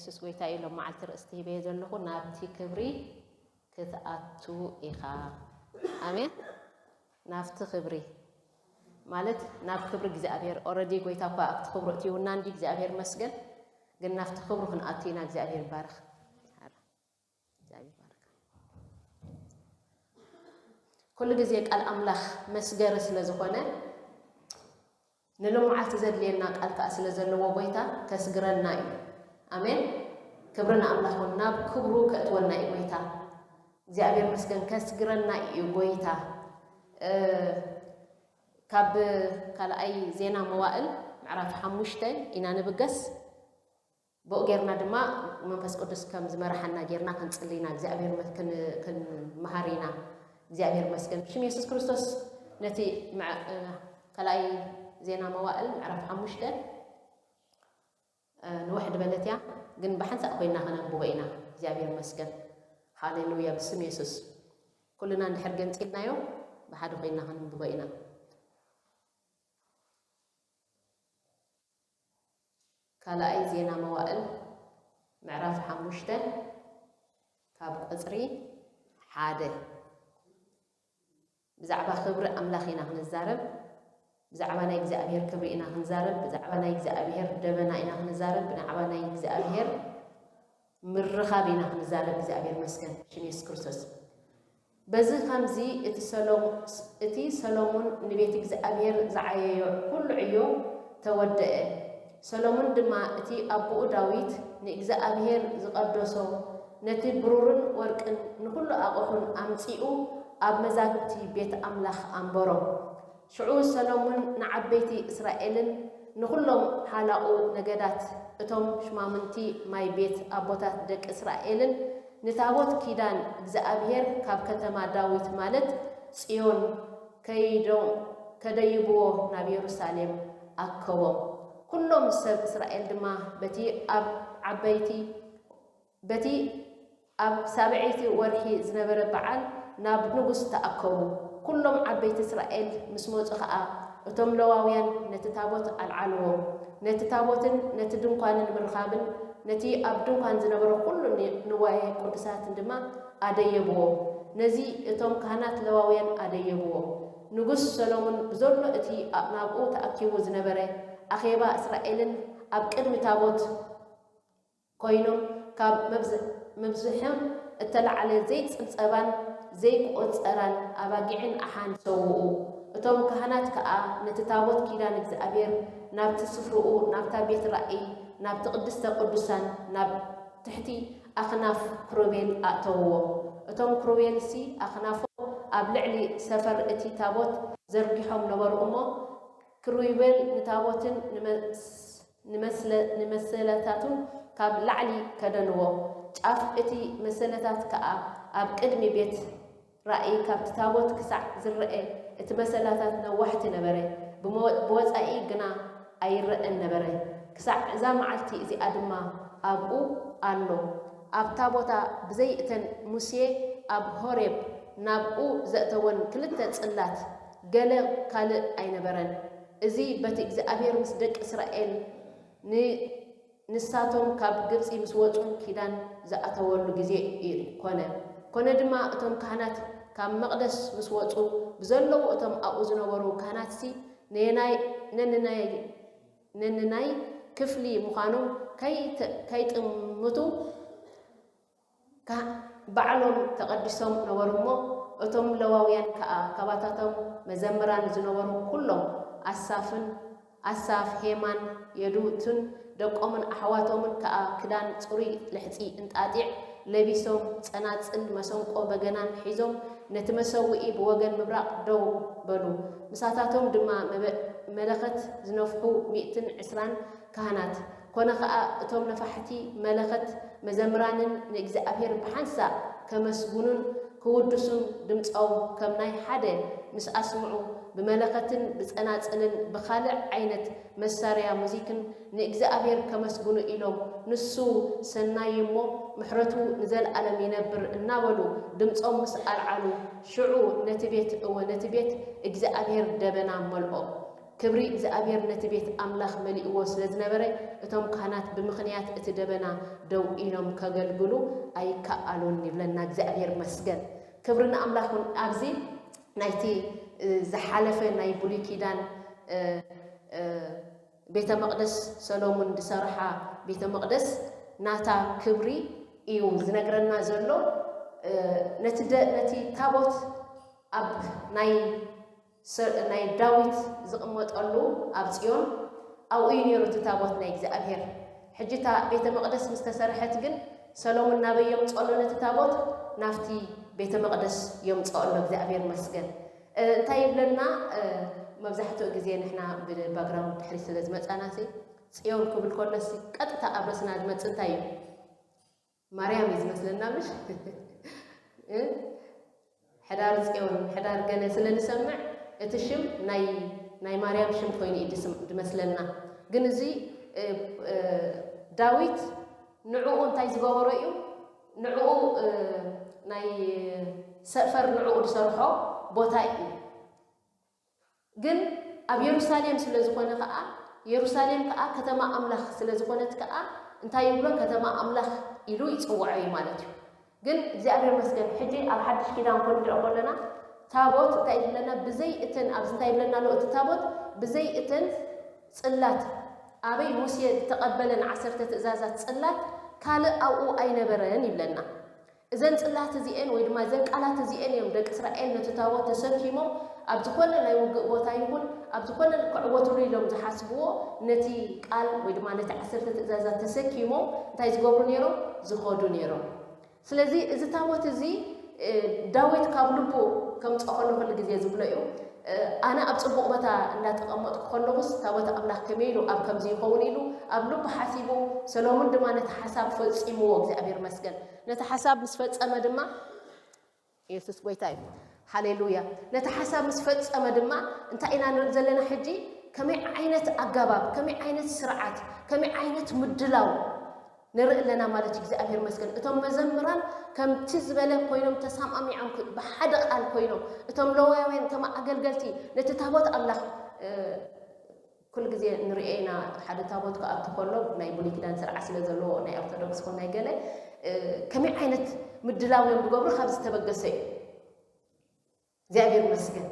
የሱስ ጎይታ እዩ። ሎም መዓልቲ ርእስቲ ሂበየ ዘለኹ፣ ናብቲ ክብሪ ክትኣቱ ኢኻ። ኣሜን። ናብቲ ክብሪ ማለት ናብ ክብሪ እግዚኣብሔር። ኦረዲ ጎይታ እኳ ኣብቲ ክብሩ እትይውና እንዲ እግዚኣብሔር መስገን፣ ግን ናብቲ ክብሩ ክንኣቱ ኢና። እግዚኣብሔር ይባረኽ። እግዚኣብሔር ይባረኽ። ኩሉ ግዜ ቃል ኣምላኽ መስገሪ ስለ ዝኾነ፣ ንሎምዓልቲ ዘድልየና ቃል ከኣ ስለ ዘለዎ ጎይታ ከስግረና እዩ። ኣሜን። ክብሪ ንኣምላኽ ይኹን። ናብ ክብሩ ከእትወና እዩ ጎይታ። እግዚኣብሔር መስገን ከስግረና እዩ ጎይታ። እ፣ ካብ ካልኣይ ዜና መዋእል ምዕራፍ ሓሙሽተ ኢና ንብገስ። ብኡ ጌርና ድማ መንፈስ ቅዱስ ከም ዝመርሓና ጌርና ክንጽሊ ኢና። እግዚኣብሔር መ-፣ ክን-፣ ክንመሃር ኢና። እግዚኣብሔር መስገን። ብሽም የሱስ ክርስቶስ ነቲ ምዕ-፣ እ፣ ካልኣይ ዜና መዋእል ምዕራፍ ሓሙሽተ፣ እ፣ ንውሕ ድበለት እያ፣ ግን ብሓንሳእ ኮይና ከነንብቦ ኢና። እግዚኣብሔር መስገን። ሃሌሉያ፣ ብስም የሱስ። ኩልና እንድሕር ገንጺልናዮ፣ ብሓደ ኮይና ከነንብቦ ኢና። ካልኣይ ዜና መዋእል ምዕራፍ ሓሙሽተ ካብ ቁጽሪ ሓደ። ብዛዕባ ክብሪ ኣምላኽ ኢና ክንዛረብ። ብዛዕባ ናይ እግዚኣብሔር ክብሪ ኢና ክንዛረብ። ብዛዕባ ናይ እግዚኣብሔር ደበና ኢና ክንዛረብ። ብዛዕባ ናይ እግዚኣብሔር ምርኻብ ኢና ክንዛረብ። እግዚኣብሔር መስገን። ሽም የሱስ ክርስቶስ። በዚ ኸምዚ እቲ ሰሎም-፣ እቲ ሰሎሞን ንቤት እግዚኣብሔር ዝዓየዮ ኩሉ ዕዮ ተወደአ። ሰሎሞን ድማ እቲ ኣቦኡ ዳዊት ንእግዚኣብሔር ዝቐደሶ ነቲ ብሩርን ወርቅን ንኹሉ ኣቑሑን ኣምጺኡ ኣብ መዛግብቲ ቤት ኣምላኽ ኣንበሮ። ሽዑ ሰሎሞን ንዓበይቲ እስራኤልን ንኹሎም ሓላቑ ነገዳት፣ እቶም ሽማምንቲ ማይ ቤት ኣቦታት ደቂ እስራኤልን ንታቦት ኪዳን እግዚኣብሔር ካብ ከተማ ዳዊት ማለት ጽዮን ከይዶ-፣ ከደይብዎ ናብ የሩሳሌም ኣከቦም። ኩሎም ሰብ እስራኤል ድማ በቲ ኣብ ዓበይቲ፣ በቲ ኣብ ሳብዐይቲ ወርሒ ዝነበረ በዓል ናብ ንጉስ ተኣከቡ። ኩሎም ዓበይቲ እስራኤል ምስ መጹ ኸኣ፣ እቶም ለዋውያን ነቲ ታቦት ኣልዓልዎ። ነቲ ታቦትን ነቲ ድንኳንን ምርኻብን ነቲ ኣብ ድንኳን ዝነበረ ኩሉ ኒ-፣ ንዋየ ቅዱሳትን ድማ ኣደየብዎ። ነዚ እቶም ካህናት ለዋውያን ኣደየብዎ። ንጉስ ሰሎሞን ብዘሎ እቲ ኣ-፣ ናብኡ ተኣኪቡ ዝነበረ ኣኼባ እስራኤልን ኣብ ቅድሚ ታቦት ኮይኖም ካብ መብዝ-፣ ምብዝሖም እተላዕለ ዘይጽብጸባን ዘይቆጸራን ኣባጊዕን ኣሓን ሰውኡ። እቶም ካህናት ከኣ ነቲ ታቦት ኪዳን እግዚኣብሔር ናብቲ ስፍርኡ፣ ናብታ ቤት ራእይ፣ ናብቲ ቅድስተ ቅዱሳን፣ ናብ ትሕቲ ኣኽናፍ ክሩቤል ኣእተውዎ። እቶም ክሩቤልሲ ኣኽናፎም ኣብ ልዕሊ ሰፈር እቲ ታቦት ዘርጊሖም ነበሩ እሞ፣ ክሩቤል ንታቦትን ንመስ-፣ ንመስለ-፣ ንመሰለታቱን ካብ ላዕሊ ከደንዎ። ጫፍ እቲ መሰለታት ከኣ ኣብ ቅድሚ ቤት ራእይ ካብቲ ታቦት ክሳዕ ዝረአ እቲ መሰላታት ነዋሕቲ ነበረ፣ ብመ-፣ ብወጻኢ ግና ኣይረኣን ነበረ። ክሳዕ እዛ መዓልቲ እዚኣ ድማ ኣብኡ ኣሎ። ኣብታ ቦታ ብዘይ እተን ሙሴ ኣብ ሆሬብ ናብኡ ዘእተወን ክልተ ጽላት ገለ ካልእ ኣይነበረን። እዚ በቲ እግዚኣብሔር ምስ ደቂ እስራኤል ን-፣ ንሳቶም ካብ ግብጺ ምስ ወጹ ኪዳን ዝኣተወሉ ግዜ እዩ፣ ኮነ። ኮነ ድማ እቶም ካህናት ካብ መቕደስ ምስ ወጹ ብዘለዉ እቶም ኣብኡ ዝነበሩ ካህናትሲ ነየናይ፣ ነንናይ፣ ነንናይ ክፍሊ ምዃኖም ከይተ-፣ ከይጥምቱ ካ-፣ ባዕሎም ተቐዲሶም ነበሩ እሞ፣ እቶም ለዋውያን ከኣ ካባታቶም መዘምራን ዝነበሩ ኩሎም ኣሳፍን ኣሳፍ፣ ሄማን የዱቱን ደቆምን ኣሕዋቶምን ከኣ ክዳን ጽሩይ ልሕጺ እንጣጢዕ ለቢሶም፣ ጸናጽል፣ መሰንቆ፣ በገናን ሒዞም ነቲ መሰውኢ ብወገን ምብራቕ ደው በሉ። ምሳታቶም ድማ መበ-፣ መለኸት ዝነፍሑ ሚእትን ዕስራን ካህናት። ኮነ ኸኣ እቶም ነፋሕቲ መለኸት መዘምራንን ንእግዚኣብሔር ብሓንሳእ ከመስግኑን ክውድሱን ድምጾም ከም ናይ ሓደ ምስ ኣስምዑ፣ ብመለኸትን ብጸናጽልን ብኻልእ ዓይነት መሳርያ ሙዚክን ንእግዚኣብሔር ከመስግኑ ኢሎም፣ ንሱ ሰናይ እሞ ምሕረቱ ንዘለኣለም ይነብር እናበሉ ድምጾም ምስ ኣልዓሉ፣ ሽዑ ነቲ ቤት፣ እወ፣ ነቲ ቤት እግዚኣብሔር ደበና መልኦ። ክብሪ እግዚኣብሔር ነቲ ቤት ኣምላኽ መሊእዎ ስለ ዝነበረ፣ እቶም ካህናት ብምኽንያት እቲ ደበና ደው ኢሎም ከገልግሉ ኣይከኣሉን ይብለና። እግዚኣብሔር መስገን። ክብሪ ንኣምላኽ ይኹን። ኣብዚ ናይቲ፣ እ፣ ዝሓለፈ ናይ ብሉይ ኪዳን፣ እ፣ እ፣ ቤተ መቕደስ ሰሎሞን ዝሰርሓ ቤተ መቕደስ ናታ ክብሪ እዩ ዝነግረና ዘሎ። እ፣ ነቲ ደ-፣ ነቲ ታቦት ኣብ ናይ ሰ-፣ ናይ ዳዊት ዝቕመጠሉ ኣብ ጽዮን ኣብኡ እዩ ነይሩ እቲ ታቦት ናይ እግዚኣብሔር። ሕጂ እታ ቤተ መቕደስ ምስ ተሰርሐት ግን ሰሎሞን ናበይ የምጽኦ ኣሎ ነቲ ታቦት? ናብቲ ቤተ መቕደስ የምጽኦ ኣሎ። እግዚኣብሔር መስገን። እ፣ እንታይ ይብለና? እ፣ መብዛሕትኡ ግዜ ንሕና ብባክግራውንድ ድሕሪት ስለ ዝመጻና ሲ፣ ጽዮን ክብል ከሎሲ ቀጥታ ኣብ ርእስና ዝመጽእ እንታይ እዩ? ማርያም እዩ ዝመስለና፣ ምሽ? እ? ሕዳር ጽዮን፣ ሕዳር ገለ ስለ ንሰምዕ፣ እቲ ሽም ናይ፣ ናይ ማርያም ሽም ኮይኑ እዩ ድስም-፣ ድመስለና። ግን እዚ፣ እ፣ እ፣ ዳዊት ንዕኡ እንታይ ዝገበሮ እዩ? ንዕኡ፣ እ፣ ናይ ሰፈር ንዕኡ ዝሰርሖ ቦታ እዩ። ግን ኣብ የሩሳሌም ስለ ዝኾነ ከኣ፣ የሩሳሌም ከኣ ከተማ ኣምላኽ ስለ ዝኾነት ከኣ፣ እንታይ ይብሎ? ከተማ ኣምላኽ ኢሉ ይጽውዖ እዩ ማለት እዩ። ግን እግዚኣብሔር መስገን፣ ሕጂ ኣብ ሓድሽ ኪዳን ክንሪኦ ከለና፣ ታቦት እንታይ ይብለና? ብዘይ እተን፣ ኣብዚ እንታይ ይብለና ኣሎ? እቲ ታቦት ብዘይ እተን ጽላት፣ ኣበይ ሙሴ ዝተቐበለን ዓሰርተ ትእዛዛት ጽላት ካልእ ኣብኡ ኣይነበረን ይብለና። እዘን ጽላት እዚኤን ወይ ድማ እዘን ቃላት እዚኤን እዮም ደቂ እስራኤል ነቲ ታቦት ተሰኪሞም ኣብ ዝኾነ ናይ ውግእ ቦታ ይኹን ኣብ ዝኾነ ክዕወትሉ ኢሎም ዝሓስብዎ ነቲ ቃል ወይ ድማ ነቲ ዓሰርተ ትእዛዛት ተሰኪሞም እንታይ ዝገብሩ ነይሮም? ዝኸዱ ነይሮም። ስለዚ እዚ ታቦት እዚ፣ እ፣ ዳዊት ካብ ልቡ ከምጽኦ ከሎ ኩሉ ግዜ ዝብሎ እዩ። እ፣ ኣነ ኣብ ጽቡቕ ቦታ እንዳተቐመጥኩ ከለኹስ ታቦት ኣምላኽ ከመይ ኢሉ ኣብ ከምዚ ይኸውን ኢሉ ኣብ ልቡ ሓሲቡ፣ ሰሎሞን ድማ ነቲ ሓሳብ ፈጺምዎ፣ እግዚኣብሔር መስገን። ነቲ ሓሳብ ምስ ፈጸመ ድማ፣ የሱስ ጎይታ እዩ። ሃሌሉያ። ነቲ ሓሳብ ምስ ፈጸመ ድማ እንታይ ኢና ንርኢ ዘለና ሕጂ? ከመይ ዓይነት ኣገባብ፣ ከመይ ዓይነት ስርዓት፣ ከመይ ዓይነት ምድላው ንርኢ ኣለና ማለት እዩ። እግዚኣብሔር መስገን። እቶም መዘምራን ከምቲ ዝበለ ኮይኖም ተሰማሚዖም ክ-፣ ብሓደ ቃል ኮይኖም፣ እቶም ለዋውያን ከም ኣገልገልቲ ነቲ ታቦት ኣምላኽ፣ እ፣ ኩሉ ግዜ ንሪኦ ኢና። ሓደ ታቦት ክኣቱ ከሎ ናይ ብሉይ ኪዳን ስርዓት ስለ ዘለዎ፣ ናይ ኦርቶዶክስ ኮን ናይ ገለ፣ እ፣ ከመይ ዓይነት ምድላው እዮም ዝገብሩ? ካብ ዝተበገሰ እዩ። እግዚኣብሔር ይመስገን።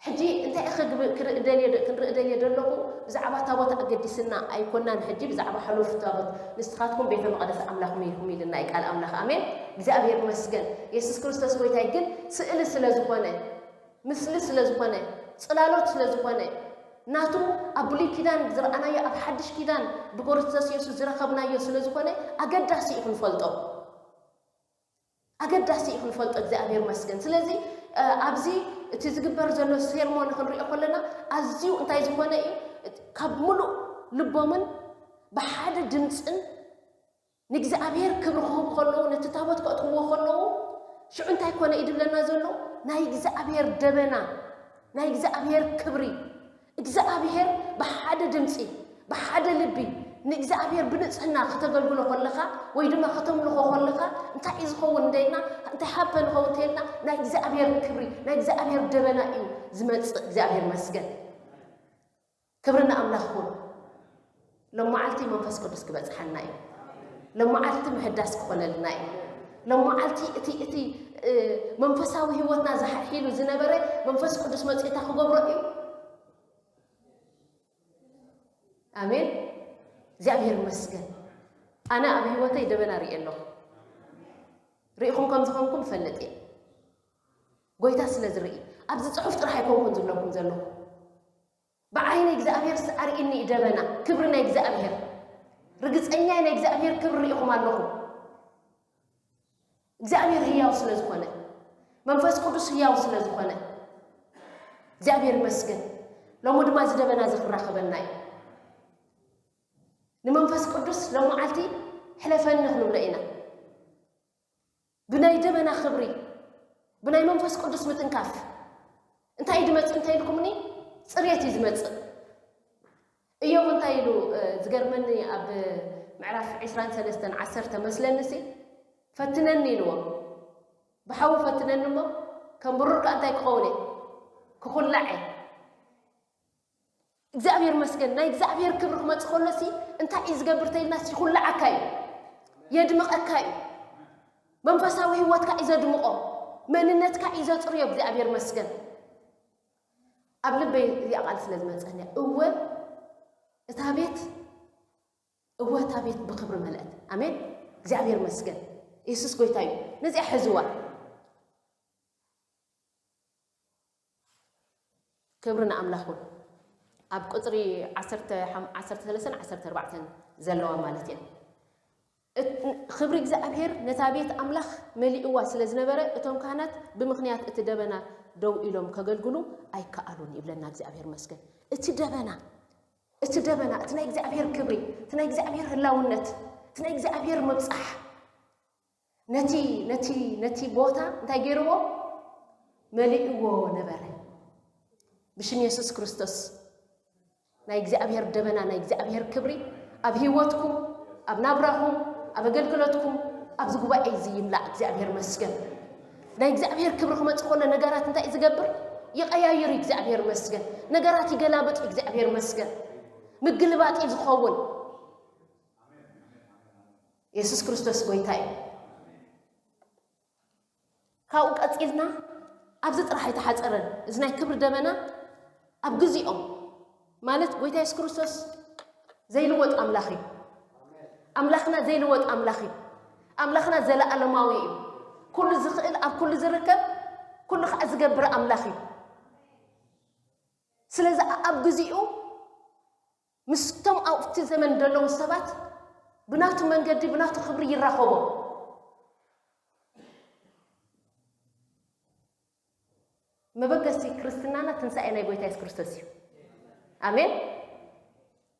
ሕጂ እንታይ ኢኺ ግብ-፣ ክርኢ ደልየ ደ-፣ ክንርኢ ደልየ ደለኹ፣ ብዛዕባ ታቦት ኣገዲስና ኣይኮናን። ሕጂ ብዛዕባ ሓለፉ ታቦት ንስኻትኩም ቤተ መቕደስ ኣምላኽኩም ኢኹም ኢልና እዩ ቃል ኣምላኽ። ኣሜን። እግዚኣብሔር ይመስገን። የሱስ ክርስቶስ ጎይታይ ግን ስእሊ ስለ ዝኾነ፣ ምስሊ ስለ ዝኾነ፣ ጽላሎት ስለ ዝኾነ፣ ናቱ ኣብ ብሉይ ኪዳን ዝረኣናዮ ኣብ ሓድሽ ኪዳን ብክርስቶስ የሱስ ዝረኸብናዮ ስለ ዝኾነ ኣገዳሲ እዩ ክንፈልጦ። ኣገዳሲ እዩ ክንፈልጦ። እግዚኣብሔር መስገን። ስለዚ፣ እ፣ ኣብዚ እቲ ዝግበር ዘሎ ሴርሞኒ ክንሪኦ ከለና ኣዝዩ እንታይ ዝኾነ እዩ? ካብ ምሉእ ልቦምን ብሓደ ድምፅን ንእግዚኣብሔር ክብሪ ክህቡ ከለዉ፣ ነቲ ታቦት ከእትውዎ ከለዉ፣ ሽዑ እንታይ ኮነ እዩ ድብለና ዘሎ? ናይ እግዚኣብሔር ደበና፣ ናይ እግዚኣብሔር ክብሪ፣ እግዚኣብሔር ብሓደ ድምፂ፣ ብሓደ ልቢ ንእግዚኣብሔር ብንጽህና ከተገልግሎ ከለኻ ወይ ድማ ከተምልኾ ከለኻ እንታይ እዩ ዝኸውን እንተኢልና፣ እንታይ ሃፐን ይኸውን እንተኢልና፣ ናይ እግዚኣብሔር ክብሪ፣ ናይ እግዚኣብሔር ደበና እዩ ዝመጽእ። እግዚኣብሔር መስገን። ክብሪ ንኣምላኽ ይኹን። ሎመዓልቲ መንፈስ ቅዱስ ክበጽሓልና እዩ። ሎመዓልቲ ምሕዳስ ክኾነልና እዩ። ሎመዓልቲ እቲ፣ እቲ፣ እ፣ መንፈሳዊ ህይወትና ዝሓሒሉ ዝነበረ መንፈስ ቅዱስ መጺኡ እንታይ ክገብሮ እዩ? ኣሜን። እግዚኣብሔር ይመስገን። ኣነ ኣብ ህይወተይ ደበና ርእየ ኣለኹ። ርኢኹም ከም ዝኾንኩም እፈልጥ እየ። ጎይታ ስለ ዝርኢ፣ ኣብዚ ጽሑፍ ጥራሕ ኣይኮንኩን ዝብለኩም ዘለኹ። ብዓይኒ እግዚኣብሔር ኣርእየኒ እዩ ደበና፣ ክብሪ ናይ እግዚኣብሔር። ርግጸኛ ናይ እግዚኣብሔር ክብሪ ርኢኹም ኣለኹም። እግዚኣብሔር ህያው ስለ ዝኾነ፣ መንፈስ ቅዱስ ህያው ስለ ዝኾነ፣ እግዚኣብሔር ይመስገን። ሎሚ ድማ እዚ ደበና እዚ ክራኸበና እዩ። ንመንፈስ ቅዱስ ሎመዓልቲ ሕለፈኒ ክንብሎ ኢና። ብናይ ደበና ክብሪ፣ ብናይ መንፈስ ቅዱስ ምትንካፍ እንታይ እዩ ዝመጽእ እንተ ኢልኩምኒ፣ ጽሬት እዩ ዝመጽእ። እዮብ እንታይ ኢሉ፣ እ፣ ዝገርመኒ ኣብ ምዕራፍ ዕስራን ሰለስተን ዓሰርተ መስለኒ ሲ፣ "ፈትነኒ" ኢልዎ። "ብሓዊ ፈትነኒ እሞ ከም ብሩር ከኣ እንታይ ክኸውን እየ? ክኹላዕ እየ። እግዚኣብሔር መስገን። ናይ እግዚኣብሔር ክብሪ ክመጽእ ከሎሲ እንታይ እዩ ዝገብር ተይልና፣ ይኹልዓካ እዩ፣ የድምቐካ እዩ። መንፈሳዊ ህይወትካ እዩ ዘድምቖ፣ መንነትካ እዩ ዘጽርዮ። እግዚኣብሔር መስገን። ኣብ ልበይ እዚኣ ቃል ስለ ዝመጸኒ፣ እወ እታ ቤት፣ እወ እታ ቤት ብክብሪ መለአት። ኣሜን። እግዚኣብሔር መስገን። የሱስ ጎይታ እዩ። ነዚኣ ሕዝዋ። ክብሪ ንኣምላኽ ይኹን። ኣብ ቁጽሪ ዓሰርተ ሓም-፣ ዓሰርተ ሰለስተን ዓሰርተ ኣርባዕተን ዘለዋ ማለት እየን። እት-፣ ክብሪ እግዚኣብሔር ነታ ቤት ኣምላኽ መሊእዋ ስለ ዝነበረ፣ እቶም ካህናት ብምኽንያት እቲ ደበና ደው ኢሎም ከገልግሉ ኣይከኣሉን ይብለና። እግዚኣብሔር መስገን። እቲ ደበና፣ እቲ ደበና፣ እቲ ናይ እግዚኣብሔር ክብሪ፣ እቲ ናይ እግዚኣብሔር ህላውነት፣ እቲ ናይ እግዚኣብሔር ምብጻሕ፣ ነቲ፣ ነቲ፣ ነቲ ቦታ እንታይ ገይርዎ? መሊእዎ ነበረ። ብሽም የሱስ ክርስቶስ ናይ እግዚኣብሔር ደበና፣ ናይ እግዚኣብሔር ክብሪ ኣብ ህይወትኩም፣ ኣብ ናብራኹም፣ ኣብ ኣገልግሎትኩም፣ ኣብዚ ጉባኤ እዚ ይምላእ። እግዚኣብሔር መስገን። ናይ እግዚኣብሔር ክብሪ ክመጽእ ከሎ ነገራት እንታይ እዩ ዝገብር? ይቐያይር እዩ። እግዚኣብሔር መስገን። ነገራት ይገላብጥ እዩ። እግዚኣብሔር መስገን። ምግልባጥ እዩ ዝኸውን። የሱስ ክርስቶስ ጎይታ እዩ። ካብኡ ቀጺልና ኣብዚ ጥራሕ ኣይተሓጸረን። እዚ ናይ ክብሪ ደበና ኣብ ግዚኦም፣ ማለት ጎይታ የሱስ ክርስቶስ ዘይልወጥ ኣምላኽ እዩ። ኣምላኽና ዘይልወጥ ኣምላኽ እዩ። ኣምላኽና ዘለኣለማዊ እዩ። ኩሉ ዝኽእል፣ ኣብ ኩሉ ዝርከብ፣ ኩሉ ከዓ ዝገብር ኣምላኽ እዩ። ስለዚ ኣብ ግዚኡ ምስቶም ኣብቲ ዘመን ዘለዉ ሰባት ብናቱ መንገዲ፣ ብናቱ ክብሪ ይራኸቦ። መበገሲ ክርስትናና ትንሳኤ ናይ ጎይታ የሱስ ክርስቶስ እዩ። ኣሜን።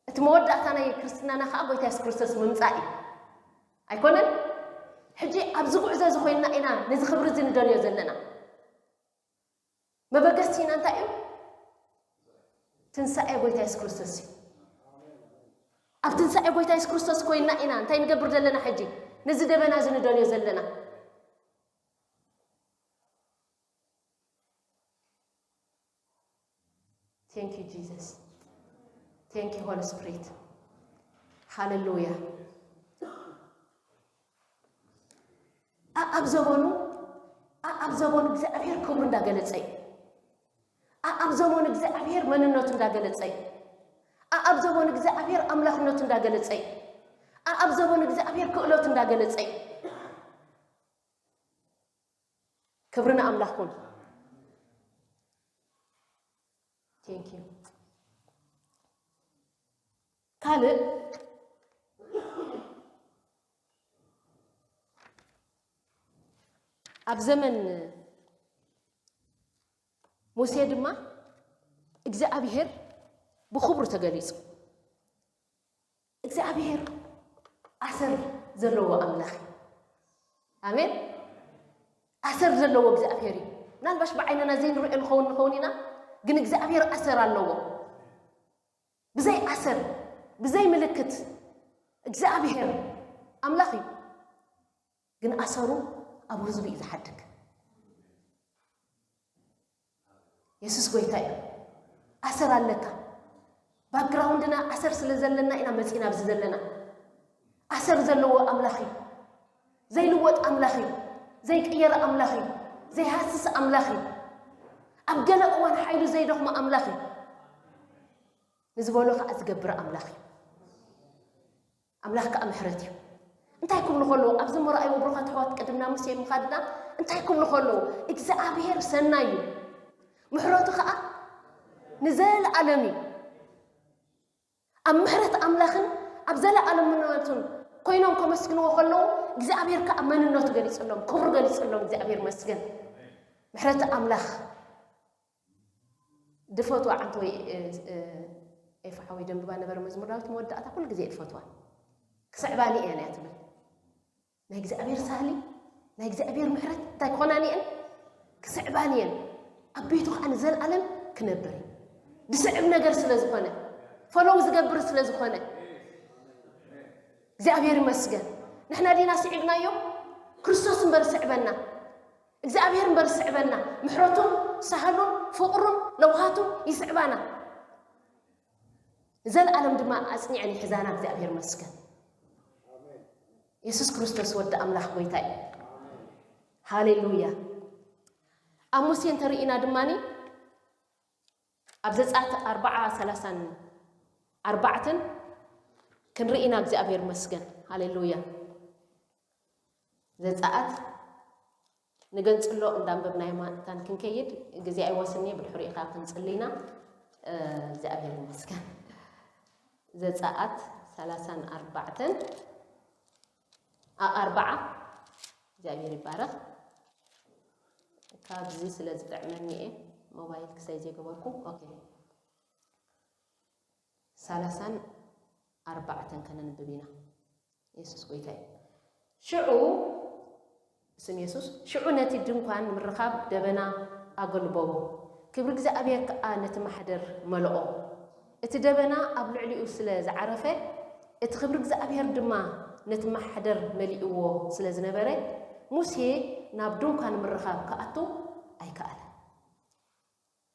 እቲ መወዳእታ ናይ ክርስትናና ከዓ ጎይታ የሱስ ክርስቶስ ምምጻእ እዩ። ኣይኮነን? ሕጂ ኣብዚ ጉዕዞ እዚ ኮይንና ኢና ነዚ ክብሪ እዚ ንደልዮ ዘለና። መበገሲና እንታይ እዩ? ትንሳኤ ጎይታ የሱስ ክርስቶስ እዩ። ኣብ ትንሳኤ ጎይታ የሱስ ክርስቶስ ኮይንና ኢና እንታይ ንገብር ዘለና ሕጂ? ነዚ ደበና እዚ ንደልዮ ዘለና። Thank you Jesus. Thank you Holy Spirit. ሃሌሉያ። ኣኣብ ዘበኑ፣ ኣኣብ ዘበኑ እግዚኣብሔር ክብሩ እንዳገለጸ እዩ። ኣኣብ ዘበኑ እግዚኣብሔር መንነቱ እንዳገለጸ እዩ። ኣኣብ ዘበኑ እግዚኣብሔር ኣምላኽነቱ እንዳገለጸ እዩ። ኣኣብ ዘበኑ እግዚኣብሔር ክእለቱ እንዳገለጸ እዩ። ክብሪ ንኣምላኽ ኩን። Thank you። ካልእ ኣብ ዘመን ሙሴ ድማ እግዚኣብሔር ብኽብሩ ተገሊጹ። እግዚኣብሔር ኣሰር ዘለዎ ኣምላኽ እዩ። ኣሜን። ኣሰር ዘለዎ እግዚኣብሔር እዩ። ምናልባሽ ብዓይንና ዘይንሪኦ ንኸውን ንኸውን ኢና፣ ግን እግዚኣብሔር ኣሰር ኣለዎ። ብዘይ ኣሰር፣ ብዘይ ምልክት እግዚኣብሔር ኣምላኽ እዩ። ግን ኣሰሩ ኣብ ህዝቡ እዩ ዝሓድግ። የሱስ ጎይታ እዩ። ኣሰር ኣለካ። ባክግራውንድና ኣሰር ስለ ዘለና ኢና መጺና ኣብዚ ዘለና። ኣሰር ዘለዎ ኣምላኽ እዩ። ዘይልወጥ ኣምላኽ እዩ። ዘይቅየር ኣምላኽ እዩ። ዘይሃስስ ኣምላኽ እዩ። ኣብ ገለ እዋን ሓይሉ ዘይደኽሞ ኣምላኽ እዩ። ንዝበሎ ከዓ ዝገብር ኣምላኽ እዩ። ኣምላኽ ከዓ ምሕረት እዩ። እንታይ ክብሉ ከለዉ፣ ኣብዚ መርኣይዎ ብሩኻት ኣሕዋት ቅድምና ምስ ምኻድና እንታይ ክብሉ ከለዉ፣ እግዚኣብሔር ሰናይ እዩ፣ ምሕረቱ ከዓ ንዘለኣለም እዩ። ኣብ ምሕረት ኣምላኽን ኣብ ዘለኣለምነቱን ኮይኖም ከመስግንዎ ከለዉ፣ እግዚኣብሔር ከዓ መንነቱ ገሊጽሎም፣ ክብሩ ገሊጽሎም። እግዚኣብሔር መስገን። ምሕረት ኣምላኽ ድፈትዋ ዓንተወይ፣ እ፣ እ፣ ኤፋ ሓወይ ደንብባ ነበረ መዝሙር ዳዊት መወዳእታ ኩሉ ግዜ ድፈትዋ። ክስዕባኒ እየን እያ ትብል። ናይ እግዚኣብሔር ሳህሊ፣ ናይ እግዚኣብሔር ምሕረት እንታይ ክኾናኒ እየን? ክስዕባኒ እየን። ኣብ ቤቱ ከዓ ንዘለኣለም ክነብር እዩ። ዝስዕብ ነገር ስለ ዝኾነ፣ ፈለው ዝገብር ስለ ዝኾነ፣ እግዚኣብሔር ይመስገን። ንሕና ዲና ስዒብናዮ? ክርስቶስ እምበር ስዕበና። እግዚኣብሔር እምበር ስዕበና። ምሕረቱን ሳህሉን ፍቕሩን ለውሃቱን ይስዕባና። ንዘለኣለም ድማ ኣጽኒዐን ይሕዛና እግዚኣብሔር መስገን። የሱስ ክርስቶስ ወዲ ኣምላኽ ጎይታ እዩ። ሃሌሉያ። ኣብ ሙሴ እንተርኢና ድማኒ ኣብ ዘጻት ኣርባዓ ሰላሳን ኣርባዕተን ክንርኢ ኢና እግዚኣብሔር መስገን። ሃሌሉያ። ዘጻኣት ንገንጽሎ እንዳንበብናዮ ማእንታን ክንከይድ ግዜ ኣይወስኒ ብድሕሪኡ ከዓ ክንጽሊ ኢና እግዚኣብሔር ይመስገን። ዘጻኣት ሰላሳን ኣርባዕተን ኣርባዓ እግዚኣብሔር ይባረኽ። ካብዚ ስለ ዝጥዕመኒ እየ ሞባይል ክሳይ ዘይገበርኩ። ኦኬ። ሰላሳን ኣርባዕተን ከነንብብ ኢና። የሱስ ጎይታ እዩ። ሽዑ ስም የሱስ ሽዑ ነቲ ድንኳን ንምርኻብ ደበና ኣገልበቦ፣ ክብሪ እግዚኣብሔር ከኣ ነቲ ማሕደር መልኦ። እቲ ደበና ኣብ ልዕሊኡ ስለ ዝዓረፈ እቲ ክብሪ እግዚኣብሔር ድማ ነቲ ማሕደር መሊእዎ ስለ ዝነበረ ሙሴ ናብ ድንኳን ምርኻብ ክኣቱ ኣይከኣለን።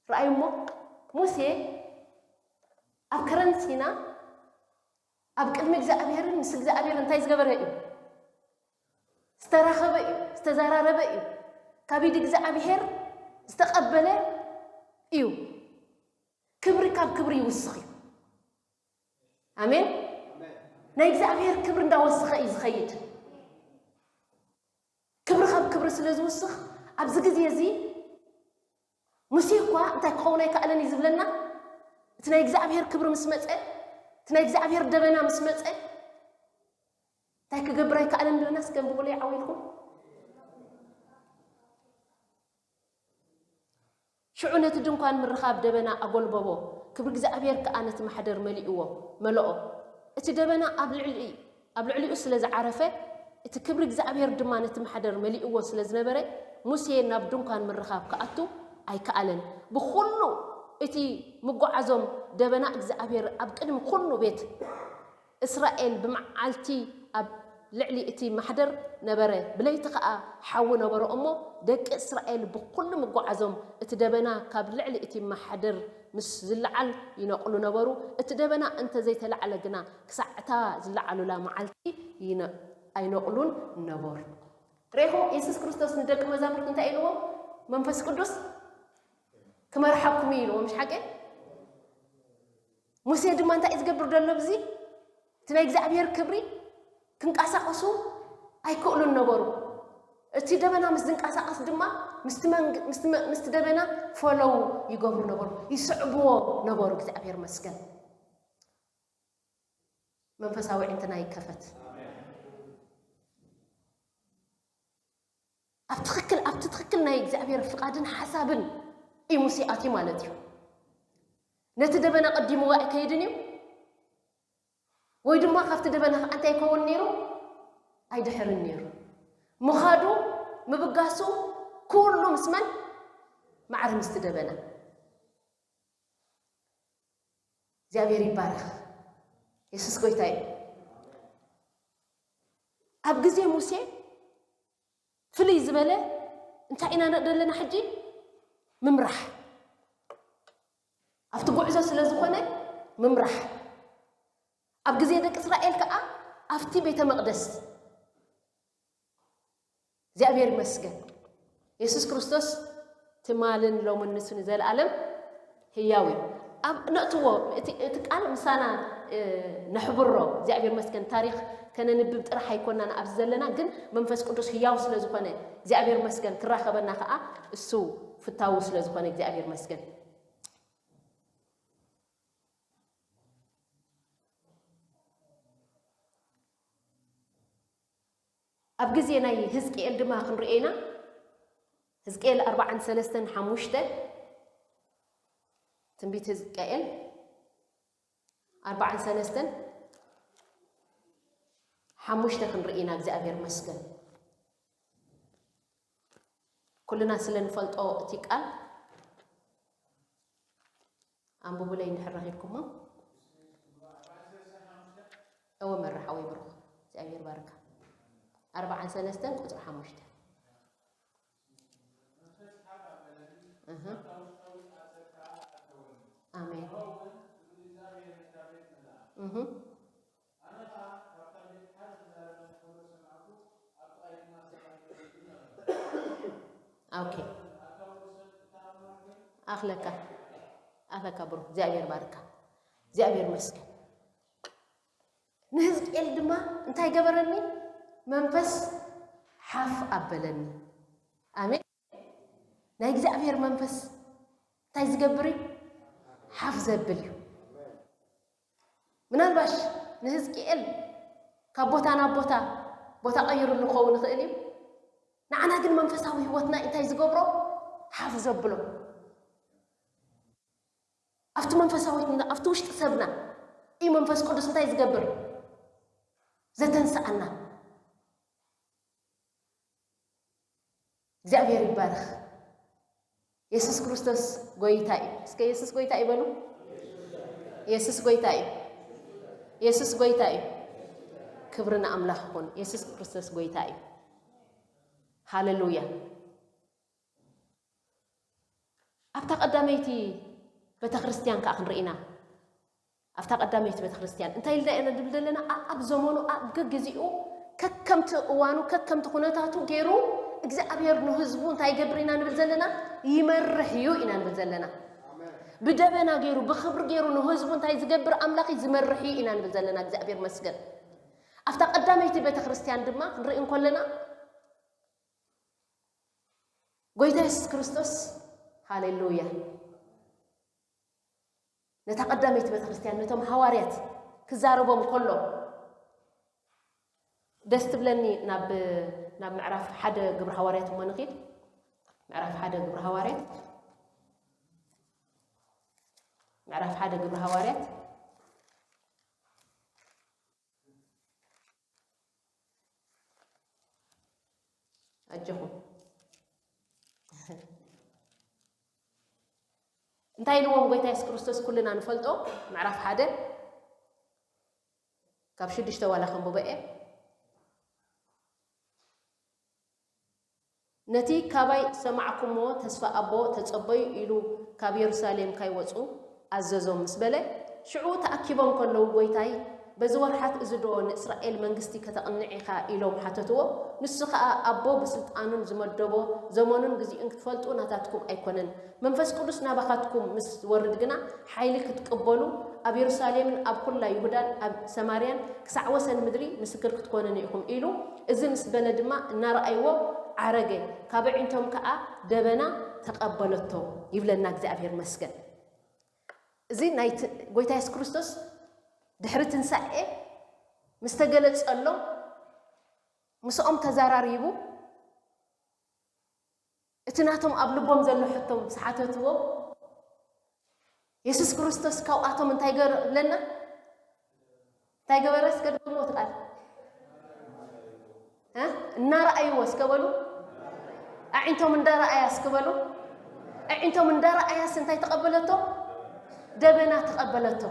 ረኣዩ እሞ ሙሴ ኣብ ከረን ሲና ኣብ ቅድሚ እግዚኣብሔርን ምስ እግዚኣብሔር እንታይ ዝገበረ እዩ? ዝተራኸበ እዩ፣ ዝተዘራረበ እዩ፣ ካብ ኢድ እግዚኣብሔር ዝተቐበለ እዩ። ክብሪ ካብ ክብሪ ይውስኽ እዩ። ኣሜን። ናይ እግዚኣብሔር ክብሪ እንዳወሰኸ እዩ ዝኸይድ። ክብሪ ካብ ክብሪ ስለ ዝውስኽ ኣብዚ ግዜ እዚ ሙሴ እኳ እንታይ ክኸውን ኣይከኣለን እዩ ዝብለና። እቲ ናይ እግዚኣብሔር ክብሪ ምስ መፀ፣ እቲ ናይ እግዚኣብሔር ደበና ምስ መፀ እንታይ ክገብር ኣይከኣለን ይብለና። እስከ ንብቦለይ ዓው ኢልኩም። ሽዑ ነቲ ድንኳን ምርኻብ ደበና ኣጎልበቦ፣ ክብሪ እግዚኣብሔር ከኣ ነቲ ማሕደር መሊእዎ መለኦ። እቲ ደበና ኣብ ልዕሊ ኣብ ልዕሊኡ ስለ ዝዓረፈ፣ እቲ ክብሪ እግዚኣብሔር ድማ ነቲ ማሕደር መሊእዎ ስለ ዝነበረ፣ ሙሴ ናብ ድንኳን ምርኻብ ክኣቱ ኣይከኣለን። ብኹሉ እቲ ምጓዓዞም ደበና እግዚኣብሔር ኣብ ቅድሚ ኩሉ ቤት እስራኤል ብመዓልቲ ኣብ ልዕሊ እቲ ማሕደር ነበረ፣ ብለይቲ ኸኣ ሓዊ ነበሮ እሞ፣ ደቂ እስራኤል ብኹሉ ምጓዓዞም እቲ ደበና ካብ ልዕሊ እቲ ማሕደር ምስ ዝለዓል ይነቕሉ ነበሩ። እቲ ደበና እንተ ዘይተላዕለ ግና፣ ክሳዕ እታ ዝለዓሉላ መዓልቲ ኣይነቕሉን ነበሩ። ሬኹ የሱስ ክርስቶስ ንደቂ መዛሙርቱ እንታይ ኢልዎም? መንፈስ ቅዱስ ክመርሓኩም እዩ ኢልዎም። ምሽ ሓቂ? ሙሴ ድማ እንታይ ዝገብር ዘሎ ብዚ እቲ ናይ እግዚኣብሔር ክብሪ ክንቀሳቐሱ ኣይክእሉን ነበሩ። እቲ ደበና ምስ ዝንቀሳቐስ ድማ ምስቲ ደበና ፈለው ይገብሩ ነበሩ፣ ይስዕብዎ ነበሩ። እግዚኣብሔር መስገን። መንፈሳዊ ዕንትና ይከፈት። ኣብ ትኽክል ኣብቲ ትኽክል ናይ እግዚኣብሔር ፍቓድን ሓሳብን እዩ ሙሴ ኣትዩ ማለት እዩ። ነቲ ደበና ቀዲምዎ ኣይከይድን እዩ፣ ወይ ድማ ካብቲ ደበና ከዓ እንታይ ይከውን ነይሩ? ኣይድሕርን ነይሩ። ምኻዱ ምብጋሱ ኩሉ ምስ መን? ማዕረ ምስቲ ደበና። እግዚኣብሔር ይባረኽ። የሱስ ጎይታ እዩ። ኣብ ግዜ ሙሴ ፍልይ ዝበለ እንታይ ኢና ንርኢ ዘለና ሕጂ? ምምራሕ። ኣብቲ ጉዕዞ ስለ ዝኾነ ምምራሕ። ኣብ ግዜ ደቂ እስራኤል ከዓ ኣብቲ ቤተ መቕደስ። እግዚኣብሔር ይመስገን። የሱስ ክርስቶስ ትማልን ሎምን ንሱ ንዘለኣለም ህያው እዩ። ኣብ ነእትዎ እቲ ቃል ምሳና ነሕብሮ። እግዚኣብሔር መስገን። ታሪኽ ከነንብብ ጥራሕ ኣይኮናን ኣብዚ ዘለና፣ ግን መንፈስ ቅዱስ ህያው ስለ ዝኾነ እግዚኣብሔር መስገን፣ ክራኸበና ከዓ እሱ ፍታዊ ስለ ዝኾነ እግዚኣብሔር መስገን። ኣብ ግዜ ናይ ህዝቅኤል ድማ ክንሪኦ ኢና። ህዝቅኤል ኣርባዓን ሰለስተን ሓሙሽተ፣ ትንቢት ህዝቅኤል ኣርባዓን ሰለስተን ሓሙሽተ ክንርኢ ኢና። እግዚኣብሔር መስገን። ኩልና ስለ ንፈልጦ እቲ ቃል ኣንብቡለይ እንድሕር ረኺብኩሞ። እወ መራ ሓወይ ብሩኽ እግዚኣብሔር ባርካ። ኣርባዓን ሰለስተን ቁፅሪ ሓሙሽተ። ኣሜን። ኦኬ። ኣኽለካ ኣኽለካ ብሩክ እግዚኣብሔር ባርካ እግዚኣብሔር መስገን። ንህዝቅኤል ድማ እንታይ ገበረኒ? መንፈስ ሓፍ ኣበለኒ። ኣሜን። ናይ እግዚኣብሔር መንፈስ እንታይ ዝገብር እዩ? ሓፍ ዘብል እዩ። ምናልባሽ ንህዝቅኤል ካብ ቦታ ናብ ቦታ ቦታ ቀይሩ ንኸውን ይኽእል እዩ። ንዓና ግን መንፈሳዊ ህይወትና እንታይ ዝገብሮ? ሓፍ ዘብሎ። ኣብቲ መንፈሳዊትና ኣብቲ ውሽጢ ሰብና እዩ መንፈስ ቅዱስ እንታይ ዝገብር? ዘተንስኣና። እግዚኣብሔር ይባረኽ። የሱስ ክርስቶስ ጎይታ እዩ። እስከ የሱስ ጎይታ እዩ በሉ። የሱስ ጎይታ እዩ። የሱስ ጎይታ እዩ። ክብሪ ንኣምላኽ ይኹን። የሱስ ክርስቶስ ጎይታ እዩ። ሃሌሉያ። ኣብታ ቀዳመይቲ ቤተክርስትያን ከዓ ክንርኢና። ኣብታ ቀዳመይቲ ቤተክርስትያን እንታይ ኢልና ኢና ንብል ዘለና? ኣብ ዘመኑ ኣብ ገግዚኡ ከከምቲ እዋኑ ከከምቲ ኩነታቱ ገይሩ እግዚኣብሔር ንህዝቡ እንታይ ይገብር ኢና ንብል ዘለና? ይመርሕ እዩ ኢና ንብል ዘለና። ብደበና ገይሩ ብክብሪ ገይሩ ንህዝቡ እንታይ ዝገብር ኣምላኽ እዩ? ዝመርሕ እዩ ኢና ንብል ዘለና። እግዚኣብሔር መስገን። ኣብታ ቀዳመይቲ ቤተክርስትያን ድማ ክንርኢ እንከለና ጎይታ የሱስ ክርስቶስ ሃሌሉያ ነታ ቀዳመይቲ ቤተክርስትያን ነቶም ሃዋርያት ክዛረቦም ከሎ ደስ ትብለኒ። ናብ ናብ ምዕራፍ ሓደ ግብሪ ሃዋርያት እሞ ንኺድ። ምዕራፍ ሓደ ግብሪ ሃዋርያት ምዕራፍ ሓደ ግብሪ ሃዋርያት ኣጆኹም። እንታይ ኢልዎም ጎይታ የሱስ ክርስቶስ? ኩልና ንፈልጦ። ምዕራፍ ሓደ ካብ ሽዱሽተ ዋላ ከንብቦ እየ። ነቲ ካባይ ዝሰማዕኩሞ ተስፋ ኣቦ ተጸበዩ ኢሉ ካብ የሩሳሌም ካይወጹ ኣዘዞም ምስ በለ፣ ሽዑ ተኣኪቦም ከለዉ፣ ጎይታይ፣ በዚ ወርሓት እዚ ዶ ንእስራኤል መንግስቲ ከተቕንዕ ኢኻ? ኢሎም ሓተትዎ። ንሱ ኸኣ፣ ኣቦ ብስልጣኑን ዝመደቦ ዘመኑን ግዚኡን ክትፈልጡ ናታትኩም ኣይኮነን። መንፈስ ቅዱስ ናባኻትኩም ምስ ዝወርድ ግና፣ ሓይሊ ክትቅበሉ፣ ኣብ የሩሳሌምን ኣብ ኵላ ይሁዳን ኣብ ሰማርያን ክሳዕ ወሰን ምድሪ ምስክር ክትኮኑኒ ኢኹም ኢሉ፣ እዚ ምስ በለ ድማ እናረኣይዎ ዓረገ፣ ካብ ኣዒንቶም ከኣ ደበና ተቐበለቶ። ይብለና እግዚኣብሔር መስገን። እዚ ናይ ት-፣ ጎይታ የሱስ ክርስቶስ ድሕሪ ትንሳኤ ምስ ተገለጸሎም ምስኦም ተዘራሪቡ፣ እቲ ናቶም ኣብ ልቦም ዘሎ ሕቶ ምስ ሓተትዎ፣ የሱስ ክርስቶስ ካብኣቶም እንታይ ገበረ ኢለና? እንታይ ገበረ? እስከ ድገምዎ እቲ ቃል። እ? እናረኣይዎ እስከ በሉ። ኣዒንቶም እንዳረኣያ እስከ በሉ። ኣዒንቶም እንዳረኣያስ እንታይ ተቐበለቶ? ደበና ተቐበለቶ።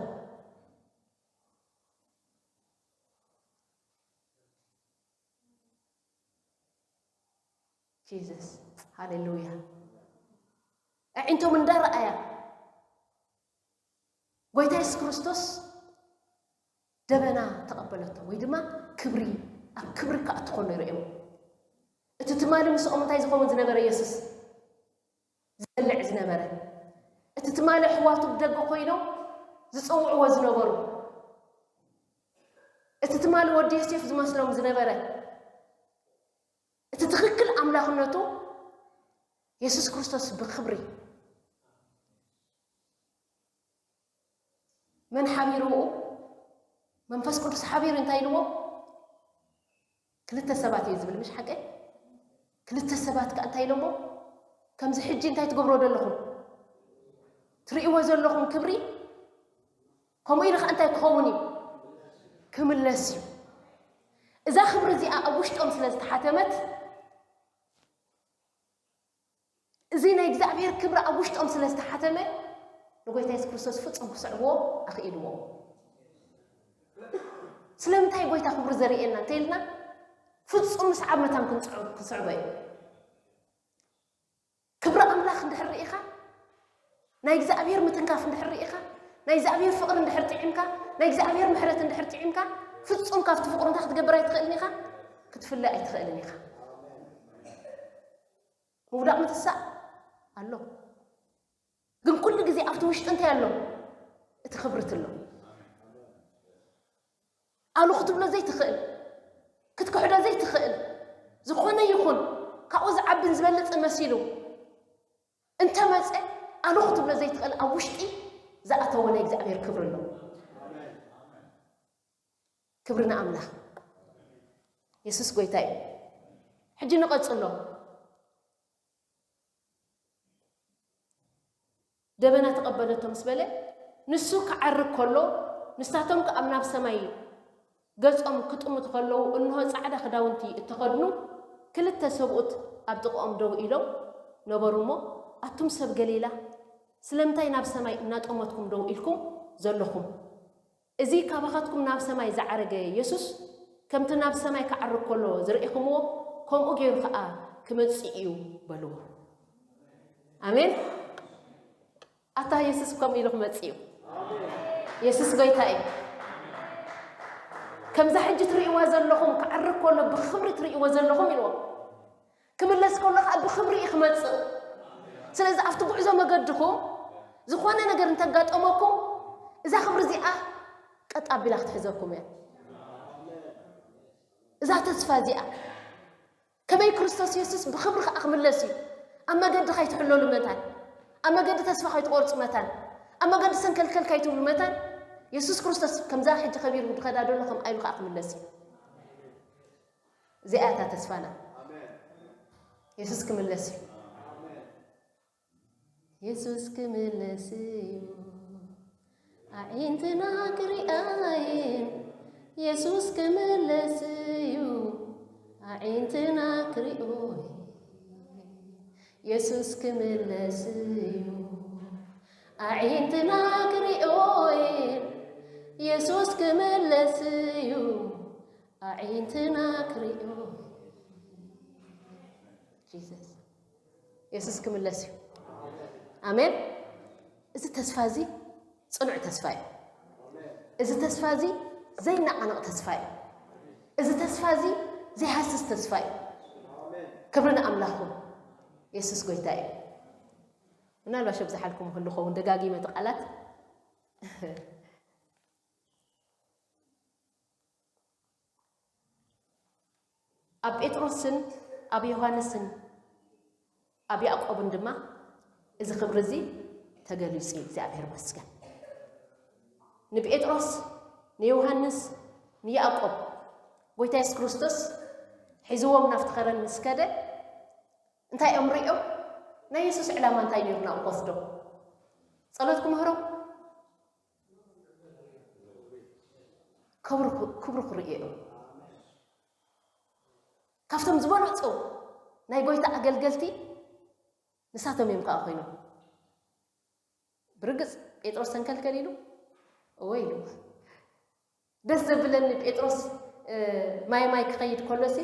ጂሰስ፣ ሃሌሉያ። ኣዒንቶም እንዳረኣያ ጎይታ የሱስ ክርስቶስ ደበና ተቐበለቶ፣ ወይ ድማ ክብሪ፣ ኣብ ክብሪ ክኣቱ ከሎ ይርእዮም። እቲ ትማሊ ምስኦም እንታይ ዝኸውን ዝነበረ የሱስ? ዝበልዕ ዝነበረ፣ እቲ ትማሊ ኣሕዋቱ ብደገ ኮይኖም ዝጽውዕዎ ዝነበሩ፣ እቲ ትማሊ ወዲ ዮሴፍ ዝመስሎም ዝነበረ፣ እቲ ትኽክል ኣምላኽነቱ የሱስ ክርስቶስ ብኽብሪ መን ሓቢርዎ? መንፈስ ቅዱስ ሓቢሩ እንታይ ኢልዎ? ክልተ ሰባት እየ ዝብል፣ ምሽ ሓቀይ? ክልተ ሰባት ከኣ እንታይ ኢሎሞ? ከምዚ ሕጂ እንታይ ትገብሮ ዘለኹም? ትርእይዎ ዘለኹም ክብሪ ከምኡ ኢሉ ከኣ እንታይ ክኸውን እዩ? ክምለስ እዩ። እዛ ክብሪ እዚኣ ኣብ ውሽጦም ስለ ዝተሓተመት፣ እዚ ናይ እግዚኣብሔር ክብሪ ኣብ ውሽጦም ስለ ዝተሓተመ፣ ንጎይታ የሱስ ክርስቶስ ፍጹም ክስዕብዎ ኣኽኢልዎም። ስለምንታይ ጎይታ ክብሪ ዘርእየና እንተኢልና፣ ፍጹም ምስዓብ መታን ክንጽዑ-፣ ክንስዕቦ እዩ። ክብሪ ኣምላኽ እንድሕር ርኢኻ፣ ናይ እግዚኣብሔር ምትንካፍ እንድሕር ርኢኻ፣ ናይ እግዚኣብሔር ፍቕሪ እንድሕር ጥዒምካ፣ ናይ እግዚኣብሔር ምሕረት እንድሕር ጥዒምካ፣ ፍጹም ካብቲ ፍቕሩ እንታይ ክትገብር ኣይትኽእልን ኢኻ? ክትፍለ ኣይትኽእልን ኢኻ። ምውዳቕ ምትሳእ ኣሎ። ግን ኩሉ ግዜ ኣብቲ ውሽጢ እንታይ ኣሎ? እቲ ክብሪ ኣሎ። ኣሉ ክትብሎ ዘይትኽእል፣ ክትክሕዶ ዘይትኽእል፣ ዝኾነ ይኹን ካብኡ ዝዓብን ዝበልጽን መሲሉ እንተመጸ፣ ኣሉ ክትብሎ ዘይትኽእል ኣብ ውሽጢ ዝኣተወ ናይ እግዚኣብሔር ክብሪ ኣሎ። ክብሪ ንኣምላኽ። የሱስ ጎይታ እዩ። ሕጂ ንቐጽሎ። ደበና ተቐበለቶ ምስ በለ፣ ንሱ ክዓርግ ከሎ፣ ንሳቶም ከኣ ናብ ሰማይ ገጾም ክጥምቱ ከለዉ፣ እንሆ፣ ጻዕዳ ክዳውንቲ እተኸድኑ ክልተ ሰብኡት ኣብ ጥቓኦም ደው ኢሎም ነበሩ እሞ፣ ኣቱም ሰብ ገሊላ፣ ስለምንታይ ናብ ሰማይ እናጠመትኩም ደው ኢልኩም ዘለኹም? እዚ ካባኻትኩም ናብ ሰማይ ዝዓረገ የሱስ፣ ከምቲ ናብ ሰማይ ክዓርግ ከሎ ዝርኢኽምዎ፣ ከምኡ ገይሩ ኸኣ ክመጽእ እዩ በልዎ። ኣሜን። ኣታ የሱስ ከምኡ ኢሉ ክመጽእ እዩ። የሱስ ጎይታ እዩ። ከምዛ ሕጂ ትርእይዋ ዘለኹም ክዓርግ ከሎ ብኽብሪ ትርእይዎ ዘለኹም ኢልዎ። ክምለስ ከሎ ኸኣ ብኽብሪ እዩ ክመጽእ። ስለዚ ኣብቲ ጉዕዞ መገድኹም ዝኾነ ነገር እንተጋጠመኩም እዛ ክብሪ እዚኣ ቀጥ ኣቢላ ክትሕዘኩም እያ። እዛ ተስፋ እዚኣ ከመይ ክርስቶስ የሱስ ብኽብሪ ኸኣ ክምለስ እዩ። ኣብ መገዲ ካይትሕለሉ መታን፣ ኣብ መገዲ ተስፋ ካይትቆርጹ መታን፣ ኣብ መገዲ ሰንከልከል ካይትብሉ መታን፣ የሱስ ክርስቶስ ከምዛ ሕጂ ከቢሩ ዝኸዳ ዘሎ ከምኣ ኢሉ ኸኣ ክምለስ እዩ። እዚኣ እያ እታ ተስፋና። የሱስ ክምለስ እዩ። የሱስ ክምለስ እዩ። ኣዒንትና ክሪኣይን የሱስ ክምለስ እዩ። ኣዒንትና ክሪኦይን የሱስ ክምለስ እዩ። ኣዒንትና ክሪኦይን የሱስ ክምለስ እዩ። ኣዒንትና ክሪኦ። ጂሰስ። የሱስ ክምለስ እዩ። ኣሜን። እዚ ተስፋ እዚ ጽኑዕ ተስፋ እዩ። እዚ ተስፋ እዚ ዘይነቓነቕ ተስፋ እዩ። እዚ ተስፋ እዚ ዘይሃስስ ተስፋ እዩ። ክብሪ ንኣምላኽ ይኹን። የሱስ ጎይታ እዩ። ምናልባሽ ኣብዝሓልኩም ክህሉ ኸውን ደጋጊመ እቲ ቃላት። ኣብ ጴጥሮስን ኣብ ዮሃንስን ኣብ ያዕቆብን ድማ እዚ ክብሪ እዚ ተገሊጹ እዩ። እግዚኣብሔር ይመስገን። ንጴጥሮስ፣ ንዮሃንስ፣ ንያዕቆብ ጎይታ የሱስ ክርስቶስ ሒዝዎም ናብቲ ከረን ምስ ከደ እንታይ እዮም ርእዮም? ናይ የሱስ ዕላማ እንታይ ነይሩ ናብኡ ክወስዶም? ጸሎት ክምህሮም? ክብሩ ክብሩ ክርእዩ እዮም። ካብቶም ዝበለጹ ናይ ጎይታ ኣገልገልቲ ንሳቶም እዮም ከኣ ኮይኖም። ብርግጽ ጴጥሮስ ተንከልከል ኢሉ እወ ኢሉ። ደስ ዘብለኒ ጴጥሮስ ማይ ማይ ክኸይድ ከሎሲ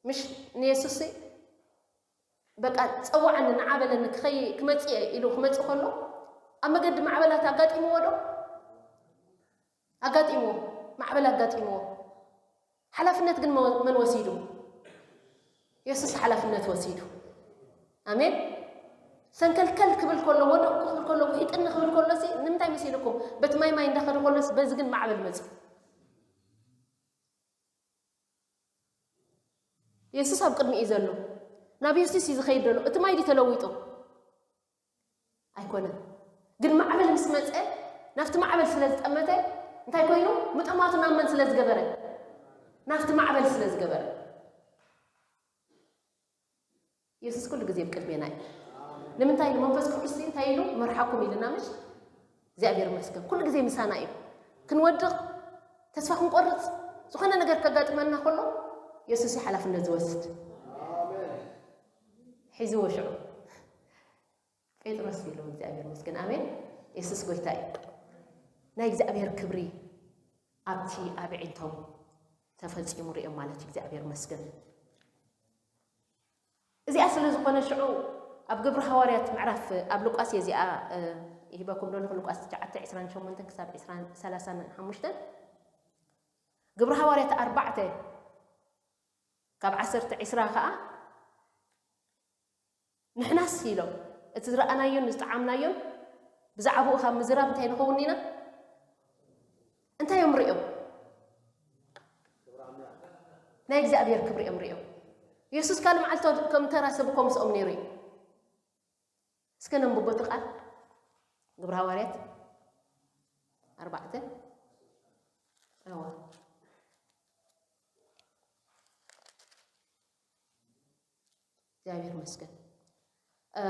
ምሽ ንየሱስ በቃ ጸውዓኒ ንዓ በለኒ ክኸይ ክመጽእ እየ ኢሉ ክመጽእ ከሎ ኣብ መገዲ ማዕበላት ኣጋጢምዎ ዶ? ኣጋጢምዎ። ማዕበል ኣጋጢምዎ። ሓላፍነት ግን መ- መን ወሲዱ? የሱስ ሓላፍነት ወሲዱ። ኣሜን። ሰንከልከል ክብል ከሎ ወደቅኩ ክብል ከሎ ውሒጥኒ ክብል ከሎ ሲ ንምንታይ መሲልኩም? በቲ ማይ ማይ እንዳኸደ ከሎስ በዚ ግን ማዕበል መጽዩ። የሱስ ኣብ ቅድሚ እዩ ዘሎ። ናብ የሱስ እዩ ዝኸይድ ዘሎ። እቲ ማይ ድዩ ተለዊጡ? ኣይኮነን። ግን ማዕበል ምስ መጸ ናብቲ ማዕበል ስለ ዝጠመተ እንታይ ኮይኑ? ምጥማቱ ናብ መን ስለ ዝገበረ? ናብቲ ማዕበል ስለ ዝገበረ። የሱስ ኩሉ ግዜ ኣብ ቅድሜና እዩ። ንምንታይ? ንመንፈስ ቅዱስ እንታይ ኢሉ? መርሓኩም ኢልና ምሽ? እግዚኣብሔር ይመስገን ኩሉ ግዜ ምሳና እዩ። ክንወድቕ፣ ተስፋ ክንቆርጽ፣ ዝኾነ ነገር ከጋጥመና ከሎ የሱስ እዩ ሓላፍነት ዝወስድ። ሒዝዎ ሽዑ ጴጥሮስ ኢሉ እግዚኣብሔር ይመስገን። ኣሜን። የሱስ ጎይታ እዩ። ናይ እግዚኣብሔር ክብሪ ኣብቲ ኣብ ኣዒንቶም ተፈጺሙ ርእዮም ማለት እዩ። እግዚኣብሔር ይመስገን። እዚኣ ስለ ዝኾነ ሽዑ ኣብ ግብሪ ሃዋርያት ምዕራፍ ኣብ ሉቃስ እየ እዚኣ ይህበኩም ዶ ንኽልቋስ ትሽዓተ ዕስራን ሸሞንተን ክሳብ ዕስራን ሰላሳን ሓሙሽተን። ግብሪ ሃዋርያት ኣርባዕተ ካብ ዓሰርተ ዕስራ ከኣ ንሕናስ ኢሎም እቲ ዝረኣናዮን ዝጠዓምናዮን ብዛዕባኡ ካብ ምዝራብ እንታይ ንኸውን ኢና? እንታይ እዮም ሪኦም? ናይ እግዚኣብሔር ክብሪ እዮም ሪኦም። የሱስ ካልእ መዓልቲ ከም ተራ ሰብ እኮ ምስኦም ነይሩ እዩ። እስከ ነንብቦ እቲ ቃል። ግብሪ ሃዋርያት ኣርባዕተ። እዋ። እግዚኣብሔር ይመስገን። እ፣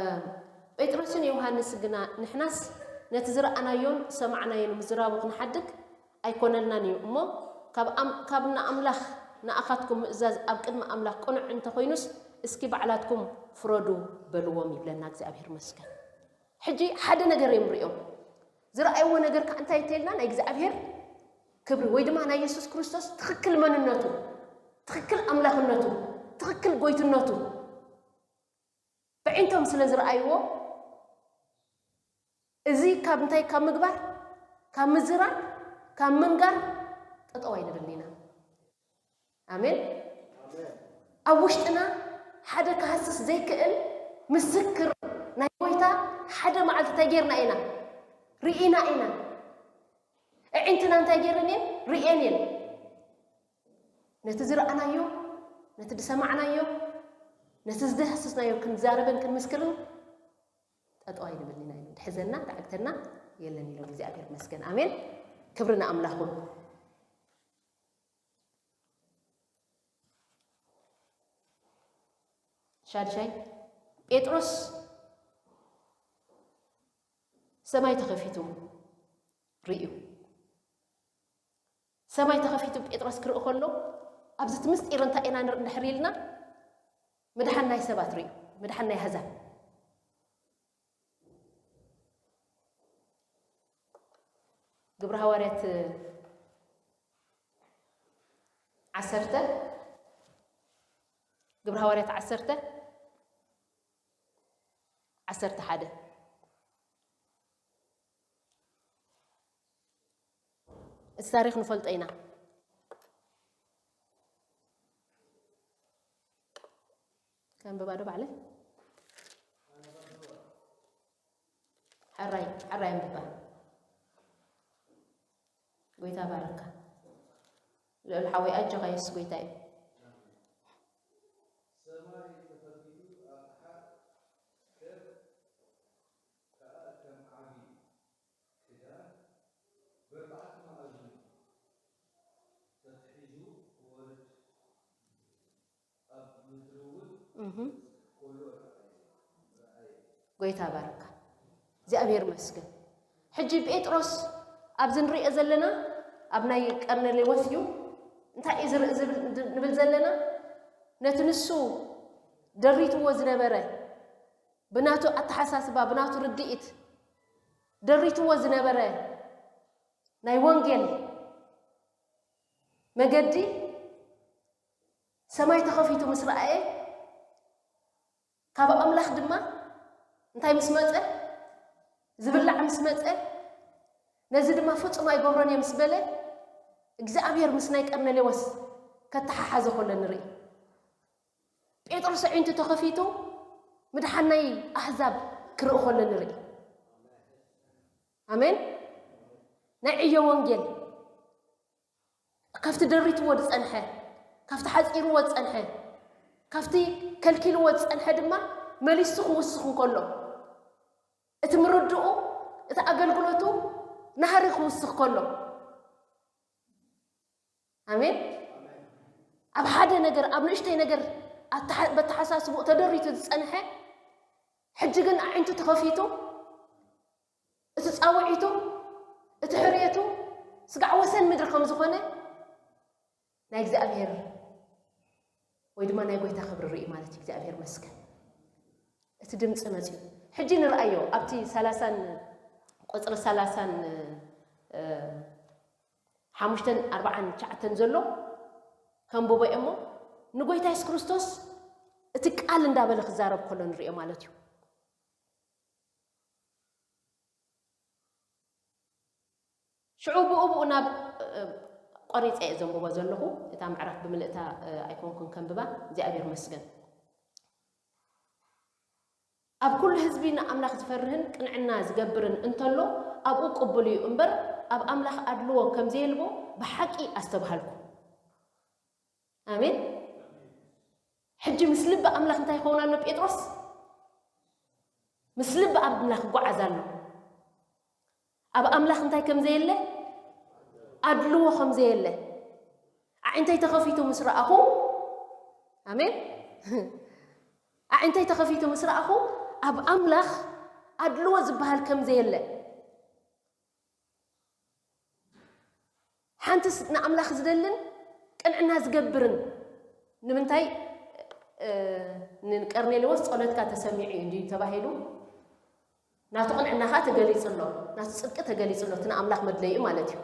ጴጥሮስን ዮሃንስ ግና ንሕናስ ነቲ ዝረኣናዮን ዝሰማዕናዮን ምዝራቡ ክንሓድግ ኣይኮነልናን እዩ እሞ ካብ ኣም-፣ ካብ ንኣምላኽ ንኣኻትኩም ምእዛዝ ኣብ ቅድሚ ኣምላኽ ቅኑዕ እንተኾይኑስ እስኪ ባዕላትኩም ፍረዱ በልዎም ይብለና እግዚኣብሔር ይመስገን። ሕጂ ሓደ ነገር እዮም ሪኦም ዝረኣይዎ ነገር ከዓ እንታይ እንተልና ናይ እግዚኣብሔር ክብሪ ወይ ድማ ናይ የሱስ ክርስቶስ ትኽክል መንነቱ፣ ትኽክል ኣምላኽነቱ፣ ትኽክል ጎይትነቱ ብዒንቶም ስለ ዝረኣይዎ እዚ ካብ እንታይ ካብ ምግባር ካብ ምዝራብ ካብ ምንጋር ጠጠው ኣይንብልን ኢና። ኣሜን። ኣብ ውሽጥና ሓደ ክሃስስ ዘይክእል ምስክር ናይ ጎይታ ሓደ መዓልቲ እንታይ ጌርና ኢና ርኢና ኢና። ኣዒንትና እንታይ ጌረን እየን ርእየን እየን። ነቲ ዝረኣናዮ ነቲ ዝሰማዕናዮ ነቲ ዝዳህሰስናዮ ክንዛረብን ክንምስክርን ጠጠው ኣይንብልን ኢና። ድሕዘና ተዓግተና የለን ኢሎም እግዚኣብሔር ይመስገን። ኣሜን። ክብሪ ንኣምላኹ። ሻድሻይ ጴጥሮስ ሰማይ ተኸፊቱ ርእዩ። ሰማይ ተኸፊቱ ጴጥሮስ ክርኢ ከሎ ኣብዚ እቲ ምስጢር እንታይ ኢና ንርኢ እንድሕር ኢልና ምድሓን ናይ ሰባት ርእዩ፣ ምድሓን ናይ ኣህዛብ። ግብሪ ሃዋርያት ዓሰርተ ግብሪ ሃዋርያት ዓሰርተ ዓሰርተ ሓደ እቲ ታሪኽ ንፈልጦ ኢና። ከንብባ ዶ ባዕለይ? ሕራይ ሕራይ ኣንብባ። ጎይታ ባረካ። ልዑል ሓወይ ኣጆኻ የሱስ ጎይታ እዩ። ሰማይ ተኸፊቱ ኣቕሓ ሰብ ከኣ ከም ዓቢ ክዳን በርባዕተ መኣዝኑ ተትሒዙ ክወርድ ኣብ ምድሪ እውን እህ። ከሎ ረኣየ። ረኣየ። ጎይታ ባርካ። እግዚኣብሔር ይመስገን። ሕጂ ጴጥሮስ ኣብዚ ንሪኦ ዘለና ኣብ ናይ ቀርኔሌዎስ እዩ። እንታይ እዩ ዝርኢ ዝብል ንብል ዘለና? ነቲ ንሱ ደሪትዎ ዝነበረ ብናቱ ኣተሓሳስባ ብናቱ ርድኢት ደሪትዎ ዝነበረ ናይ ወንጌል መገዲ ሰማይ ተኸፊቱ ምስ ረኣየ ካብ ኣምላኽ ድማ እንታይ ምስ መጸ? ዝብላዕ ምስ መጸ፣ ነዚ ድማ ፍጹም ኣይገብሮን እየ ምስ በለ፣ እግዚኣብሔር ምስ ናይ ቀርኔሌዎስ ከተሓሓዞ ከሎ ንርኢ። ጴጥሮስ ኣዒንቱ ተኸፊቱ ምድሓን ናይ ኣህዛብ ክርኢ ከሎ ንርኢ። ኣሜን። ናይ ዕዮ ወንጌል ካብቲ ደሪትዎ ዝጸንሐ፣ ካብቲ ሓጺርዎ ዝጸንሐ፣ ካብቲ ከልኪልዎ ዝጸንሐ ድማ መሊሱ ክውስኽ እንከሎ፣ እቲ ምርድኡ፣ እቲ ኣገልግሎቱ ናህሪ ክውስኽ ከሎ፣ ኣሜን። ኣብ ሓደ ነገር፣ ኣብ ንእሽተይ ነገር ኣተሓ-፣ በተሓሳስብኡ ተደሪቱ ዝጸንሐ፣ ሕጂ ግን ኣዒንቱ ተኸፊቱ፣ እቲ ጻውዒቱ፣ እቲ ሕርየቱ ስጋዕ ወሰን ምድሪ ከም ዝኾነ ናይ እግዚኣብሔር ወይ ድማ ናይ ጎይታ ክብሪ ርኢ ማለት እዩ። እግዚኣብሔር መስገን። እቲ ድምፂ መፅዩ። ሕጂ ንርኣዮ ኣብቲ ሰላሳን ቁፅሪ ሰላሳን፣ እ፣ ሓሙሽተን ኣርባዓን ትሽዓተን ዘሎ ከንብቦ እየ እሞ ንጎይታ የሱስ ክርስቶስ እቲ ቃል እንዳበለ ክዛረብ ከሎ ንሪኦ ማለት እዩ። ሽዑ ብኡ ብኡ ናብ እ፣ ቆሪፀ እየ ዘንብቦ ዘለኹ። እታ ምዕራፍ ብምልእታ እ፣ ኣይኮንኩን ከንብባ። እግዚኣብሔር መስገን። ኣብ ኩሉ ህዝቢ ንኣምላኽ ዝፈርህን ቅንዕና ዝገብርን እንተሎ ኣብኡ ቅቡል እዩ እምበር ኣብ ኣምላኽ ኣድልዎ ከም ዘየልቦ ብሓቂ ኣስተብሃልኩ። ኣሜን። ሕጂ ምስ ልቢ ኣምላኽ እንታይ ይኸውን ኣሎ ጴጥሮስ? ምስ ልቢ ኣምላኽ ይጓዓዝ ኣሎ። ኣብ ኣምላኽ እንታይ ከም ዘየለ፣ ኣድልዎ ከም ዘየለ ኣዒንተይ ተኸፊቱ ምስ ረኣኹ፣ ኣሜን። ኣዒንተይ ተኸፊቱ ምስ ረኣኹ ኣብ ኣምላኽ ኣድልዎ ዝበሃል ከም ዘየለ፣ ሓንትስ ንኣምላኽ ዝደልን ቅንዕና ዝገብርን፣ ንምንታይ እ፣ ንቀርኔሌዎስ ጸሎትካ ተሰሚዑ እዩ እንድዩ ተባሂሉ፣ ናቱ ቅንዕና ኸዓ ተገሊጹ ኣሎ፣ ናቱ ጽድቂ ተገሊጹ ኣሎ፣ እቲ ንኣምላኽ መድለዩ ማለት እዩ።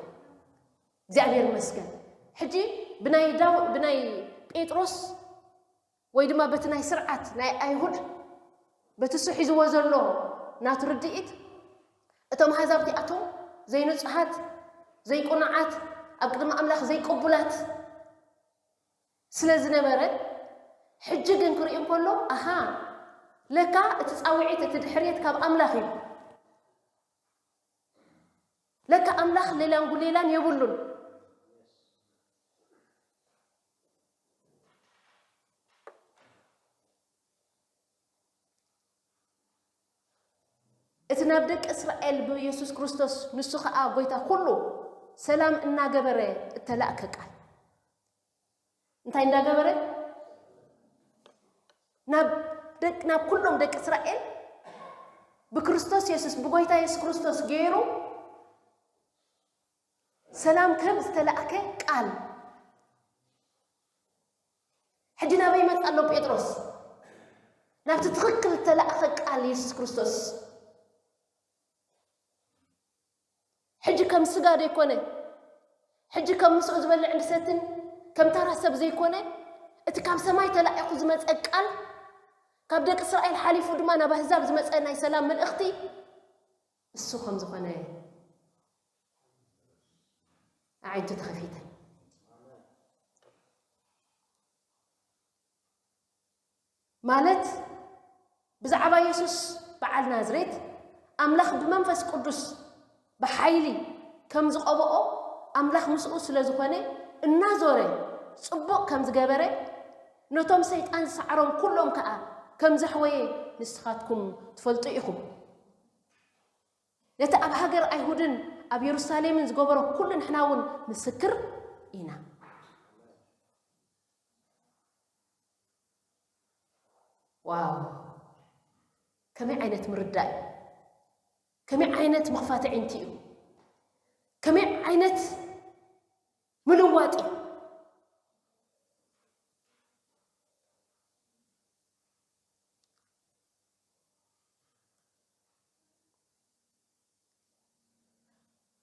እግዚኣብሔር ይመስገን። ሕጂ ብናይ ዳው ብናይ ጴጥሮስ ወይ ድማ በቲ ናይ ስርዓት ናይ ኣይሁድ በቲ እሱ ሒዝዎ ዘሎ ናቱ ርድኢት እቶም ኣሕዛብ እቲኣቶም ዘይንጹሃት ዘይቁኑዓት ኣብ ቅድሚ ኣምላኽ ዘይቅቡላት ስለ ዝነበረ ሕጂ ግን ክርእዩ እንከሎ ኣሃ ለካ እቲ ጻውዒት እቲ ድሕርየት ካብ ኣምላኽ እዩ። ለካ ኣምላኽ ሌላን ጉሌላን የብሉን። እቲ ናብ ደቂ እስራኤል ብየሱስ ክርስቶስ ንሱ ኸኣ ጐይታ ኩሉ ሰላም እናገበረ እተላእከ ቃል እንታይ እንዳገበረ ናብ ደቅ ናብ ኩሎም ደቂ እስራኤል ብክርስቶስ የሱስ ብጎይታ የሱስ ክርስቶስ ገይሩ ሰላም ክህብ ዝተላእከ ቃል። ሕጂ ናበይ ይመጽእ ኣሎ ጴጥሮስ? ናብቲ ትኽክል ዝተላእኸ ቃል የሱስ ክርስቶስ። ሕጂ ከም ስጋ ዘይኮነ፣ ሕጂ ከም ምስኡ ዝበልዕን ዝሰትን ከም ተራ ሰብ ዘይኮነ፣ እቲ ካብ ሰማይ ተላኢኹ ዝመጸ ቃል፣ ካብ ደቂ እስራኤል ሓሊፉ ድማ ናብ ኣህዛብ ዝመጸ ናይ ሰላም መልእኽቲ እሱ ከም ዝኾነ ኣዒንቱ ተኸፊተ። ማለት ብዛዕባ የሱስ በዓል ናዝሬት ኣምላኽ ብመንፈስ ቅዱስ ብሓይሊ ከም ዝቐብኦ ኣምላኽ ምስኡ ስለ ዝኾነ እናዞረ ጽቡቕ ከም ዝገበረ ነቶም ሰይጣን ዝሰዓሮም ኩሎም ከኣ ከም ዘሕወየ ንስኻትኩም ትፈልጡ ኢኹም። ነቲ ኣብ ሃገር ኣይሁድን ኣብ የሩሳሌምን ዝገበሮ ኩሉ ንሕና እውን ምስክር ኢና። ዋው! ከመይ ዓይነት ምርዳእ እዩ! ከመይ ዓይነት ምኽፋት ኣዒንቲ እዩ! ከመይ ዓይነት ምልዋጥ እዩ!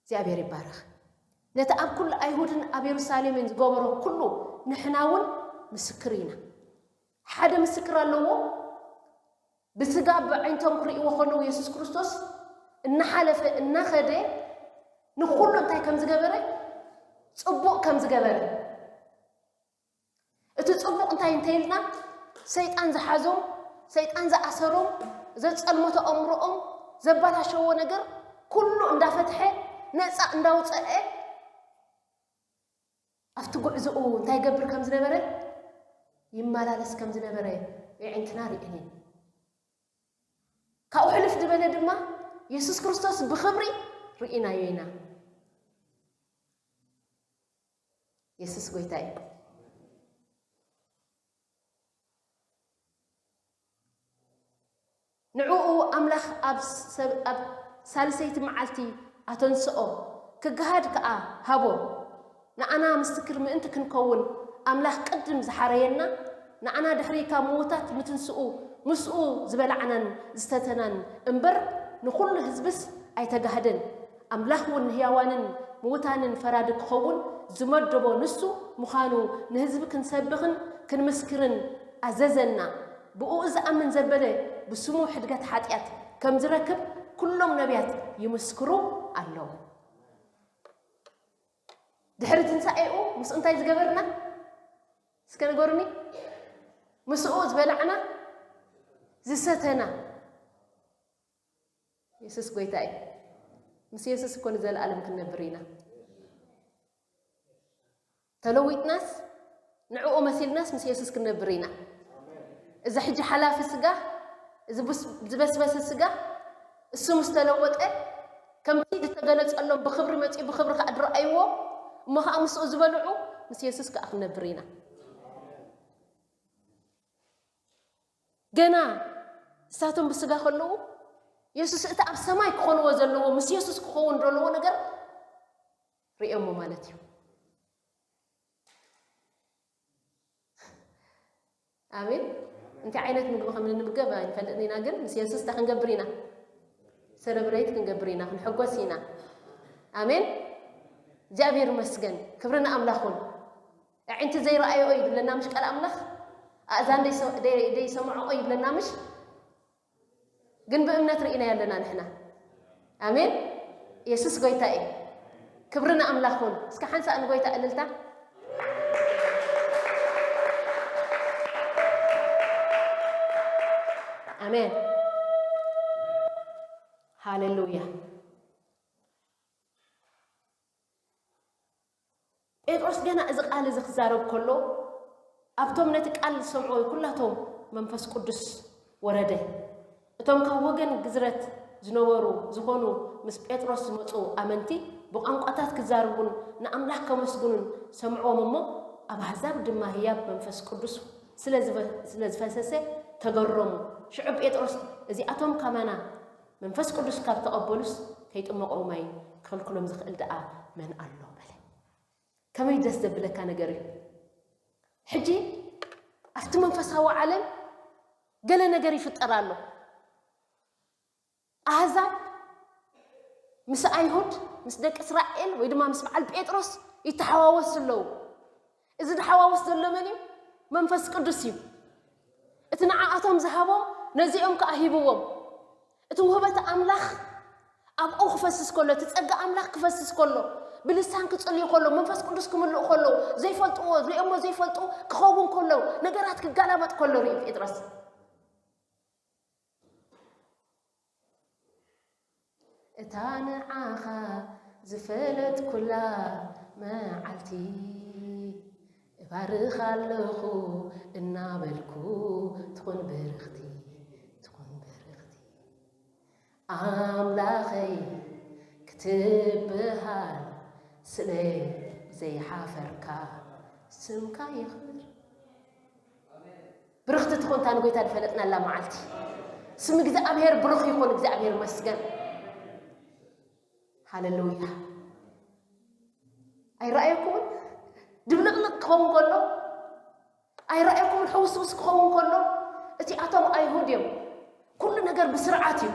እግዚኣብሔር ይባረኽ። ነቲ ኣብ ኩሉ ኣይሁድን ኣብ የሩሳሌምን ዝገበሮ ኩሉ ንሕና እውን ምስክር ኢና። ሓደ ምስክር ኣለዎ። ብስጋ ብዓይንቶም ክርእይዎ ከለዉ የሱስ ክርስቶስ እናሓለፈ እናኸደ ንኹሉ እንታይ ከም ዝገበረ፣ ጽቡቕ ከም ዝገበረ። እቲ ጽቡቕ እንታይ እንተኢልና፣ ሰይጣን ዝሓዞም፣ ሰይጣን ዝኣሰሮም፣ ዘጸልመቶ ኣእምሮኦም፣ ዘባላሸዎ ነገር ኩሉ እንዳፈትሐ፣ ነጻ እንዳውጸአ፣ ኣብቲ ጉዕዞኡ እንታይ ይገብር ከም ዝነበረ፣ ይመላለስ ከም ዝነበረ የዒንትና ርኢና ኢና። ካብኡ ሕልፍ ዝበለ ድማ የሱስ ክርስቶስ ብኽብሪ ርኢናዮ ኢና። የሱስ ጎይታ እዩ። ንዕኡ ኣምላኽ ኣብ ሰብ-፣ ኣብ ሳልሰይቲ መዓልቲ ኣተንስኦ፣ ክገሃድ ከኣ ሃቦ። ንኣና ምስክር ምእንቲ ክንከውን ኣምላኽ ቅድም ዝሓረየና፣ ንኣና ድሕሪ ካብ ምዉታት ምትንስኡ ምስኡ ዝበላዕናን ዝስተናን እምበር፣ ንኹሉ ህዝብስ ኣይተጋህደን። ኣምላኽ እውን ንህያዋንን ምዉታንን ፈራዲ ክኸውን ዝመደቦ ንሱ ምዃኑ ንህዝቢ ክንሰብኽን ክንምስክርን ኣዘዘና። ብእኡ ዝኣምን ዘበለ ብስሙ ሕድገት ሓጢኣት ከም ዝረክብ ኩሎም ነቢያት ይምስክሩ ኣለዉ። ድሕሪ ትንሳኤኡ ምስኡ እንታይ ዝገበርና? እስከ ንገሩኒ። ምስኡ ዝበላዕና፣ ዝሰተና። የሱስ ጎይታ እዩ። ምስ የሱስ እኮ ንዘለኣለም ክንነብር ኢና። ተለዊጥናስ፣ ንዕኡ መሲልናስ ምስ የሱስ ክንነብር ኢና። እዚ ሕጂ ሓላፊ ስጋ፣ እዚ ብስ-፣ ዝበስበሰ ስጋ፣ እሱ ምስ ተለወጠ፣ ከምቲ ዝተገለጸሎም ብኽብሪ መጺኡ ብኽብሪ ከኣ ዝረኣይዎ፣ እሞ ከኣ ምስኡ ዝበልዑ፣ ምስ የሱስ ከኣ ክንነብር ኢና። ገና እሳቶም ብስጋ ከለዉ፣ የሱስ እቲ ኣብ ሰማይ ክኾንዎ ዘለዎ፣ ምስ የሱስ ክኸውን ዘለዎ ነገር ርእዮሞ ማለት እዩ። ኣሜን። እንታይ ዓይነት ምግቢ ከም እንምገብ ኣይንፈልጥን ኢና፣ ግን ምስ የሱስ እንታይ ክንገብር ኢና? ሰለብሬት ክንገብር ኢና፣ ክንሕጎስ ኢና። ኣሜን። እግዚኣብሔር ይመስገን። ክብሪ ንኣምላኽ ይኹን። ኣዒንቲ ዘይረኣዮ ይብለና ምሽ ቃል ኣምላኽ? ኣእዛን ደይሰ-፣ ደይ-፣ ደይሰምዖ ይብለና ምሽ? ግን ብእምነት ርኢና ያለና ንሕና። ኣሜን። የሱስ ጎይታ እዩ። ክብሪ ንኣምላኽ ይኹን። እስከ ሓንሳእ ንጎይታ እልልታ። ኣሜን። ሃሌሉያ። ጴጥሮስ ገና እዚ ቃል እዚ ክዛረብ ከሎ፣ ኣብቶም ነቲ ቃል ዝሰምዑ ኩላቶም መንፈስ ቅዱስ ወረደ። እቶም ካብ ወገን ግዝረት ዝነበሩ ዝኾኑ ምስ ጴጥሮስ ዝመጹ ኣመንቲ ብቋንቋታት ክዛረቡን ንኣምላኽ ከመስግኑን ሰምዕዎም እሞ፣ ኣብ ኣህዛብ ድማ ህያብ መንፈስ ቅዱስ ስለ ዝፈ-፣ ስለ ዝፈሰሰ ተገረሙ። ሽዑ ጴጥሮስ፣ "እዚኣቶም ከማና መንፈስ ቅዱስ ካብ ተቐበሉስ ከይጥመቑ ማይ ክኽልክሎም ዝኽእል ደኣ መን ኣሎ?" በለ። ከመይ ደስ ዘብለካ ነገር እዩ። ሕጂ ኣብቲ መንፈሳዊ ዓለም ገለ ነገር ይፍጠር ኣሎ። ኣህዛብ ምስ ኣይሁድ፣ ምስ ደቂ እስራኤል ወይ ድማ ምስ በዓል ጴጥሮስ ይተሓዋወስ ኣለዉ። እዚ ዝሓዋወስ ዘሎ መን እዩ? መንፈስ ቅዱስ እዩ። እቲ ንዓኣቶም ዝሃቦም ነዚኦም ከኣ ሂብዎም። እቲ ውህበት ኣምላኽ ኣብኡ ክፈስስ ከሎ፣ እቲ ጸጋ ኣምላኽ ክፈስስ ከሎ፣ ብልሳን ክጽልዩ ከሎ፣ መንፈስ ቅዱስ ክምልኡ ከሎ፣ ዘይፈልጥዎ፣ ሪኦሞ ዘይፈልጡ ክኸውን ከሎ፣ ነገራት ክጋላበጥ ከሎ ርእዩ ጴጥሮስ። እታ ንዓኻ ዝፈለጥኩላ መዓልቲ እባርኻ ኣለኹ እናበልኩ ትኹን ብርኽቲ፣ ትኹን ብርኽቲ። ኣምላኸይ ክትበሃል ስለ ዘይሓፈርካ ስምካ ይኽብር። ብርኽቲ ትኹን እታ ንጎይታ ዝፈለጥናላ መዓልቲ። ስም እግዚኣብሔር ብሩኽ ይኹን፣ እግዚኣብሔር ይመስገን። ሃሌሉያ። ኣይረኣየኩምን? ድብልቕልቕ ክኸውን ከሎ፣ ኣይረኣየኩምን? ሕውስውስ ክኸውን ከሎ፣ እቲኣቶም ኣይሁድ እዮም። ኩሉ ነገር ብስርዓት እዩ።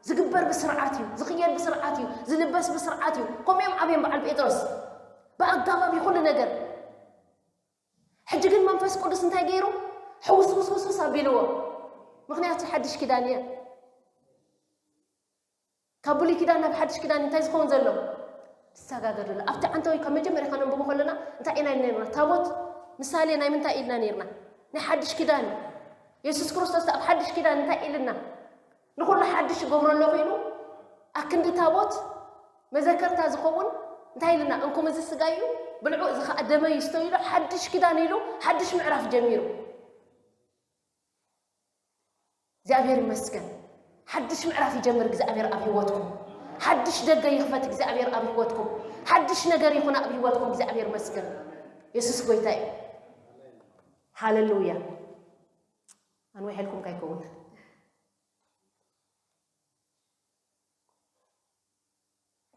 ዝግበር ብስርዓት እዩ። ዝኽየድ ብስርዓት እዩ። ዝልበስ ብስርዓት እዩ። ከምኡ እዮም ዓብዮም በዓል ጴጥሮስ። ብኣጋባብ እዩ ኩሉ ነገር። ሕጂ ግን መንፈስ ቅዱስ እንታይ ገይሩ? ሕውስውስውስውስ ኣቢልዎ። ምኽንያቱ ሓድሽ ኪዳን እየ። ካብ ብሉይ ኪዳን ናብ ሓድሽ ኪዳን እንታይ ዝኸውን ዘሎ? ዝሰጋገር ዘሎ። ኣብቲ ዓንተዊ ካብ መጀመርያ ከነንብቦ ከለና እንታይ ኢና ኢልና ነርና? ታቦት ምሳሌ ናይ ምንታይ ኢልና ነርና? ናይ ሓድሽ ኪዳን። የሱስ ክርስቶስ ኣብ ሓድሽ ኪዳን እንታይ ኢልና? ንኹሉ ሓድሽ ይገብሮ ኣለኹ ኢሉ፣ ኣክንዲ ታቦት መዘከርታ ዝኸውን እንታይ ኢልና? እንኩም እዚ ስጋይ እዩ፣ ብልዑ፣ እዚ ኸኣ ደመይ እዩ፣ ስተዩ ኢሉ፣ ሓድሽ ኪዳን ኢሉ፣ ሓድሽ ምዕራፍ ጀሚሩ። እግዚኣብሔር ይመስገን። ሓድሽ ምዕራፍ ይጀምር እግዚኣብሔር ኣብ ህይወትኩም። ሓድሽ ደገ ይኽፈት እግዚኣብሔር ኣብ ህይወትኩም። ሓድሽ ነገር ይኹን ኣብ ህይወትኩም። እግዚኣብሔር ይመስገን። የሱስ ጎይታ እዩ። ሃሌሉያ። ኣንዊሐልኩም ከይከውን።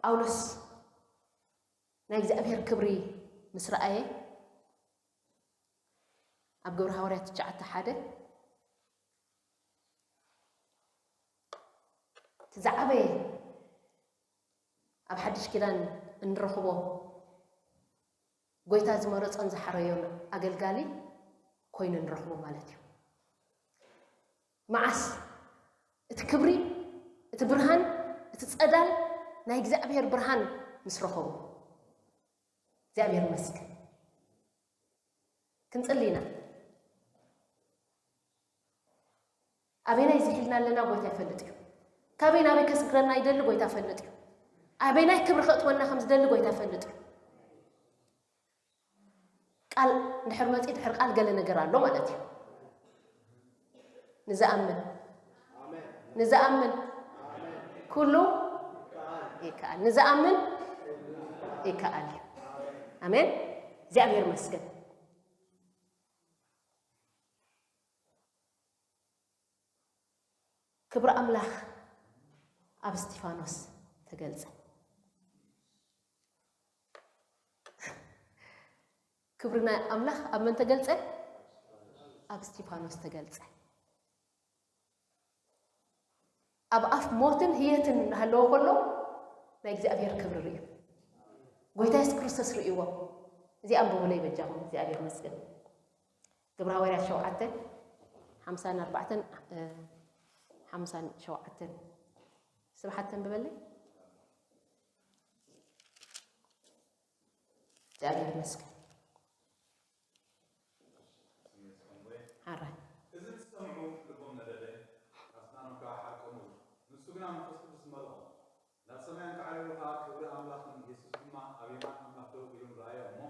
ጳውሎስ ናይ እግዚኣብሔር ክብሪ ምስ ረኣየ ኣብ ግብሪ ሃዋርያት ትሽዓተ ሓደ፣ እቲ ዝዓበየ ኣብ ሓድሽ ኪዳን እንረኽቦ፣ ጎይታ ዝመረጾን ዝሓረዮን ኣገልጋሊ ኮይኑ ንረኽቦ ማለት እዩ። መዓስ? እቲ ክብሪ፣ እቲ ብርሃን፣ እቲ ጸዳል ናይ እግዚኣብሔር ብርሃን ምስ ረኸቡ። እግዚኣብሔር ይመስገን። ክንጽሊ ኢና። ኣበይናይ ዝሒልና ኣለና ጎይታ ይፈልጥ እዩ። ካበይ ናበይ ከስግረና ይደሊ ጎይታ ይፈልጥ እዩ። ኣበይናይ ክብሪ ከእትወና ከም ዝደሊ ጎይታ ይፈልጥ እዩ። ቃል እንድሕር መጺ ድሕር ቃል ገለ ነገር ኣሎ ማለት እዩ። ንዝኣምን ንዝኣምን ኩሉ ይከኣል። ንዝኣምን ይከኣል እዩ። ኣሜን። እግዚኣብሔር ይመስገን። ክብሪ ኣምላኽ ኣብ እስጢፋኖስ ተገልጸ። ክብሪ ናይ ኣምላኽ ኣብ መን ተገልጸ? ኣብ እስጢፋኖስ ተገልጸ። ኣብ ኣፍ ሞትን ህየትን እናሃለወ ከሎ ናይ እግዚኣብሔር ክብሪ ርእዩ። ጎይታ የሱስ ክርስቶስ ርእይዎ። እዚኣ ኣንብቡለይ በጃኹም። እግዚኣብሔር ይመስገን። ግብረ ሃዋርያት ሸውዓተ፣ ሓምሳን ኣርባዕተን፣ እ፣ ሓምሳን ሸውዓተን። ስብሓት ተንብበለይ። እግዚኣብሔር ይመስገን። ሓራይ። እዚ ምስ ሰምዑ ልቦም ነደደ፣ ኣስናኖም ከኣ ሓርቀሙሉ። ንሱ ግና መንፈስ ቅዱስ መልኦም። ናብ ሰማይ ኣንቃዕሪሩ ከኣ ክብሪ ኣምላኽን የሱስ ድማ ኣብ የማን ኣምላኽ ደው ኢሉን ረኣዮ እሞ፣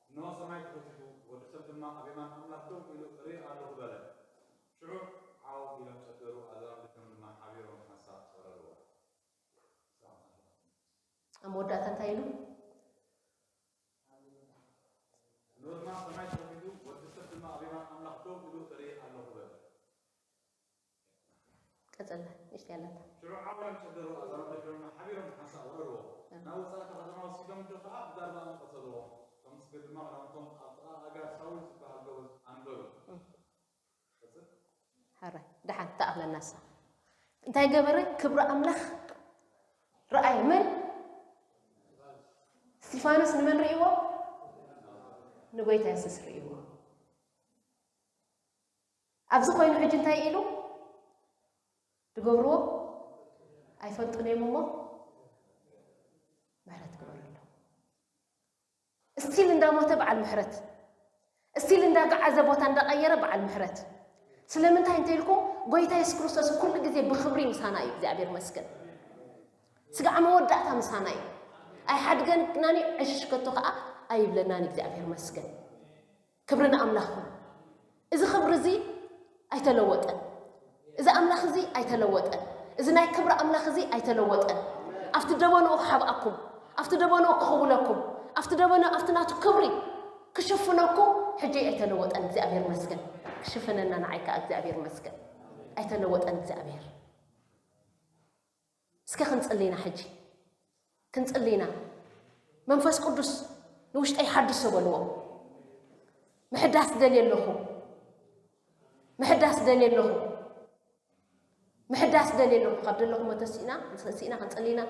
እንሆ ሰማይ ተኸፊቱ፣ ወዲ ሰብ ድማ ኣብ የማን ኣምላኽ ደው ኢሉ እርኢ ኣለኹ በለ። ሽዑ ዓው ኢሎም ጨደሩ፣ ኣዛብእ ልጆም ድማ ሓቢሮም ሓንሳእ ወረርዋ። ኣብ መወዳእታ እንታይ ኢሉ? ንዑ ድማ ሰማይ ተኸፊቱ፣ ወዲ ሰብ ድማ ኣብ የማን ኣምላኽ ደው ኢሉ እርኢ ኣለኹ በለ። ቀጽላ፣ ንእሽተይ ኣላታ። ሽዑ ዓው ኢሎም ጨደሩ፣ ኣዛብእ ልጆም ድማ ሓቢሮም ሓንሳእ ወረርዎ። እም። ናብ ወጻኢ እታ ከተማ ወሲዶም፣ እዶ ከኣ ብዳርባኦም ቀተልዎ። እቶም ምስገድ ድማ ክዳውንቶም ኣብ ጥቓ ኣጋ ሳውል ዝበሃል ጎበዝ ኣንበሩ። እም። ቀጽል። ሓራይ፣ ደሓን ተኣኽለና እሳ። እንታይ ገበረ? ክብሪ ኣምላኽ ረኣየ። መን? እስጢፋኖስ ንመን ርእይዎ? ንጎይታ የሱስ ርእይዎ። ኣብዚ ኮይኑ ሕጂ እንታይ ኢሉ? ዝገብርዎ ኣይፈልጡን እዮም እሞ ምሕረት ግበረሎም። እስቲል እንዳሞተ በዓል ምሕረት፣ እስቲል እንዳገዓዘ ቦታ እንዳቐየረ በዓል ምሕረት። ስለምንታይ እንተ ኢልኩም፣ ጎይታ የሱስ ክርስቶስ ኩሉ ግዜ ብኽብሪ ምሳና እዩ። እግዚኣብሔር ይመስገን። ስጋዕ መወዳእታ ምሳና እዩ። ኣይሓድገናን እዩ፣ ዕሽሽ ከቶ ኸዓ ኣይብለናን እዩ። እግዚኣብሔር ይመስገን። ክብሪ ንኣምላኽ ይኹን። እዚ ክብሪ እዚ ኣይተለወጠን። እዚ ኣምላኽ እዚ ኣይተለወጠን። እዚ ናይ ክብሪ ኣምላኽ እዚ ኣይተለወጠን። ኣብቲ ደበንኡ ክሓብኣኩም፣ ኣብቲ ደበንኡ ክኽውለኩም፣ ኣብቲ ደበንኡ፣ ኣብቲ ናቱ ክብሪ ክሽፍነኩም ሕጂ ኣይተለወጠን። እግዚኣብሔር ይመስገን። ክሽፍነና ንዓይ ከኣ እግዚኣብሔር ይመስገን። ኣይተለወጠን እግዚኣብሔር። እስከ ክንጽሊ ኢና ሕጂ። ክንጽሊ ኢና። መንፈስ ቅዱስ ንውሽጠይ ሓድሶ በልዎ። ምሕዳስ ደልየ ኣለኹ። ምሕዳስ ደልየ ኣለኹ። ምሕዳስ ደልየ ኣለኹ። ካብ ደለኹሞ ተሲእና፣ ተሲእና ክንጽሊ ኢና።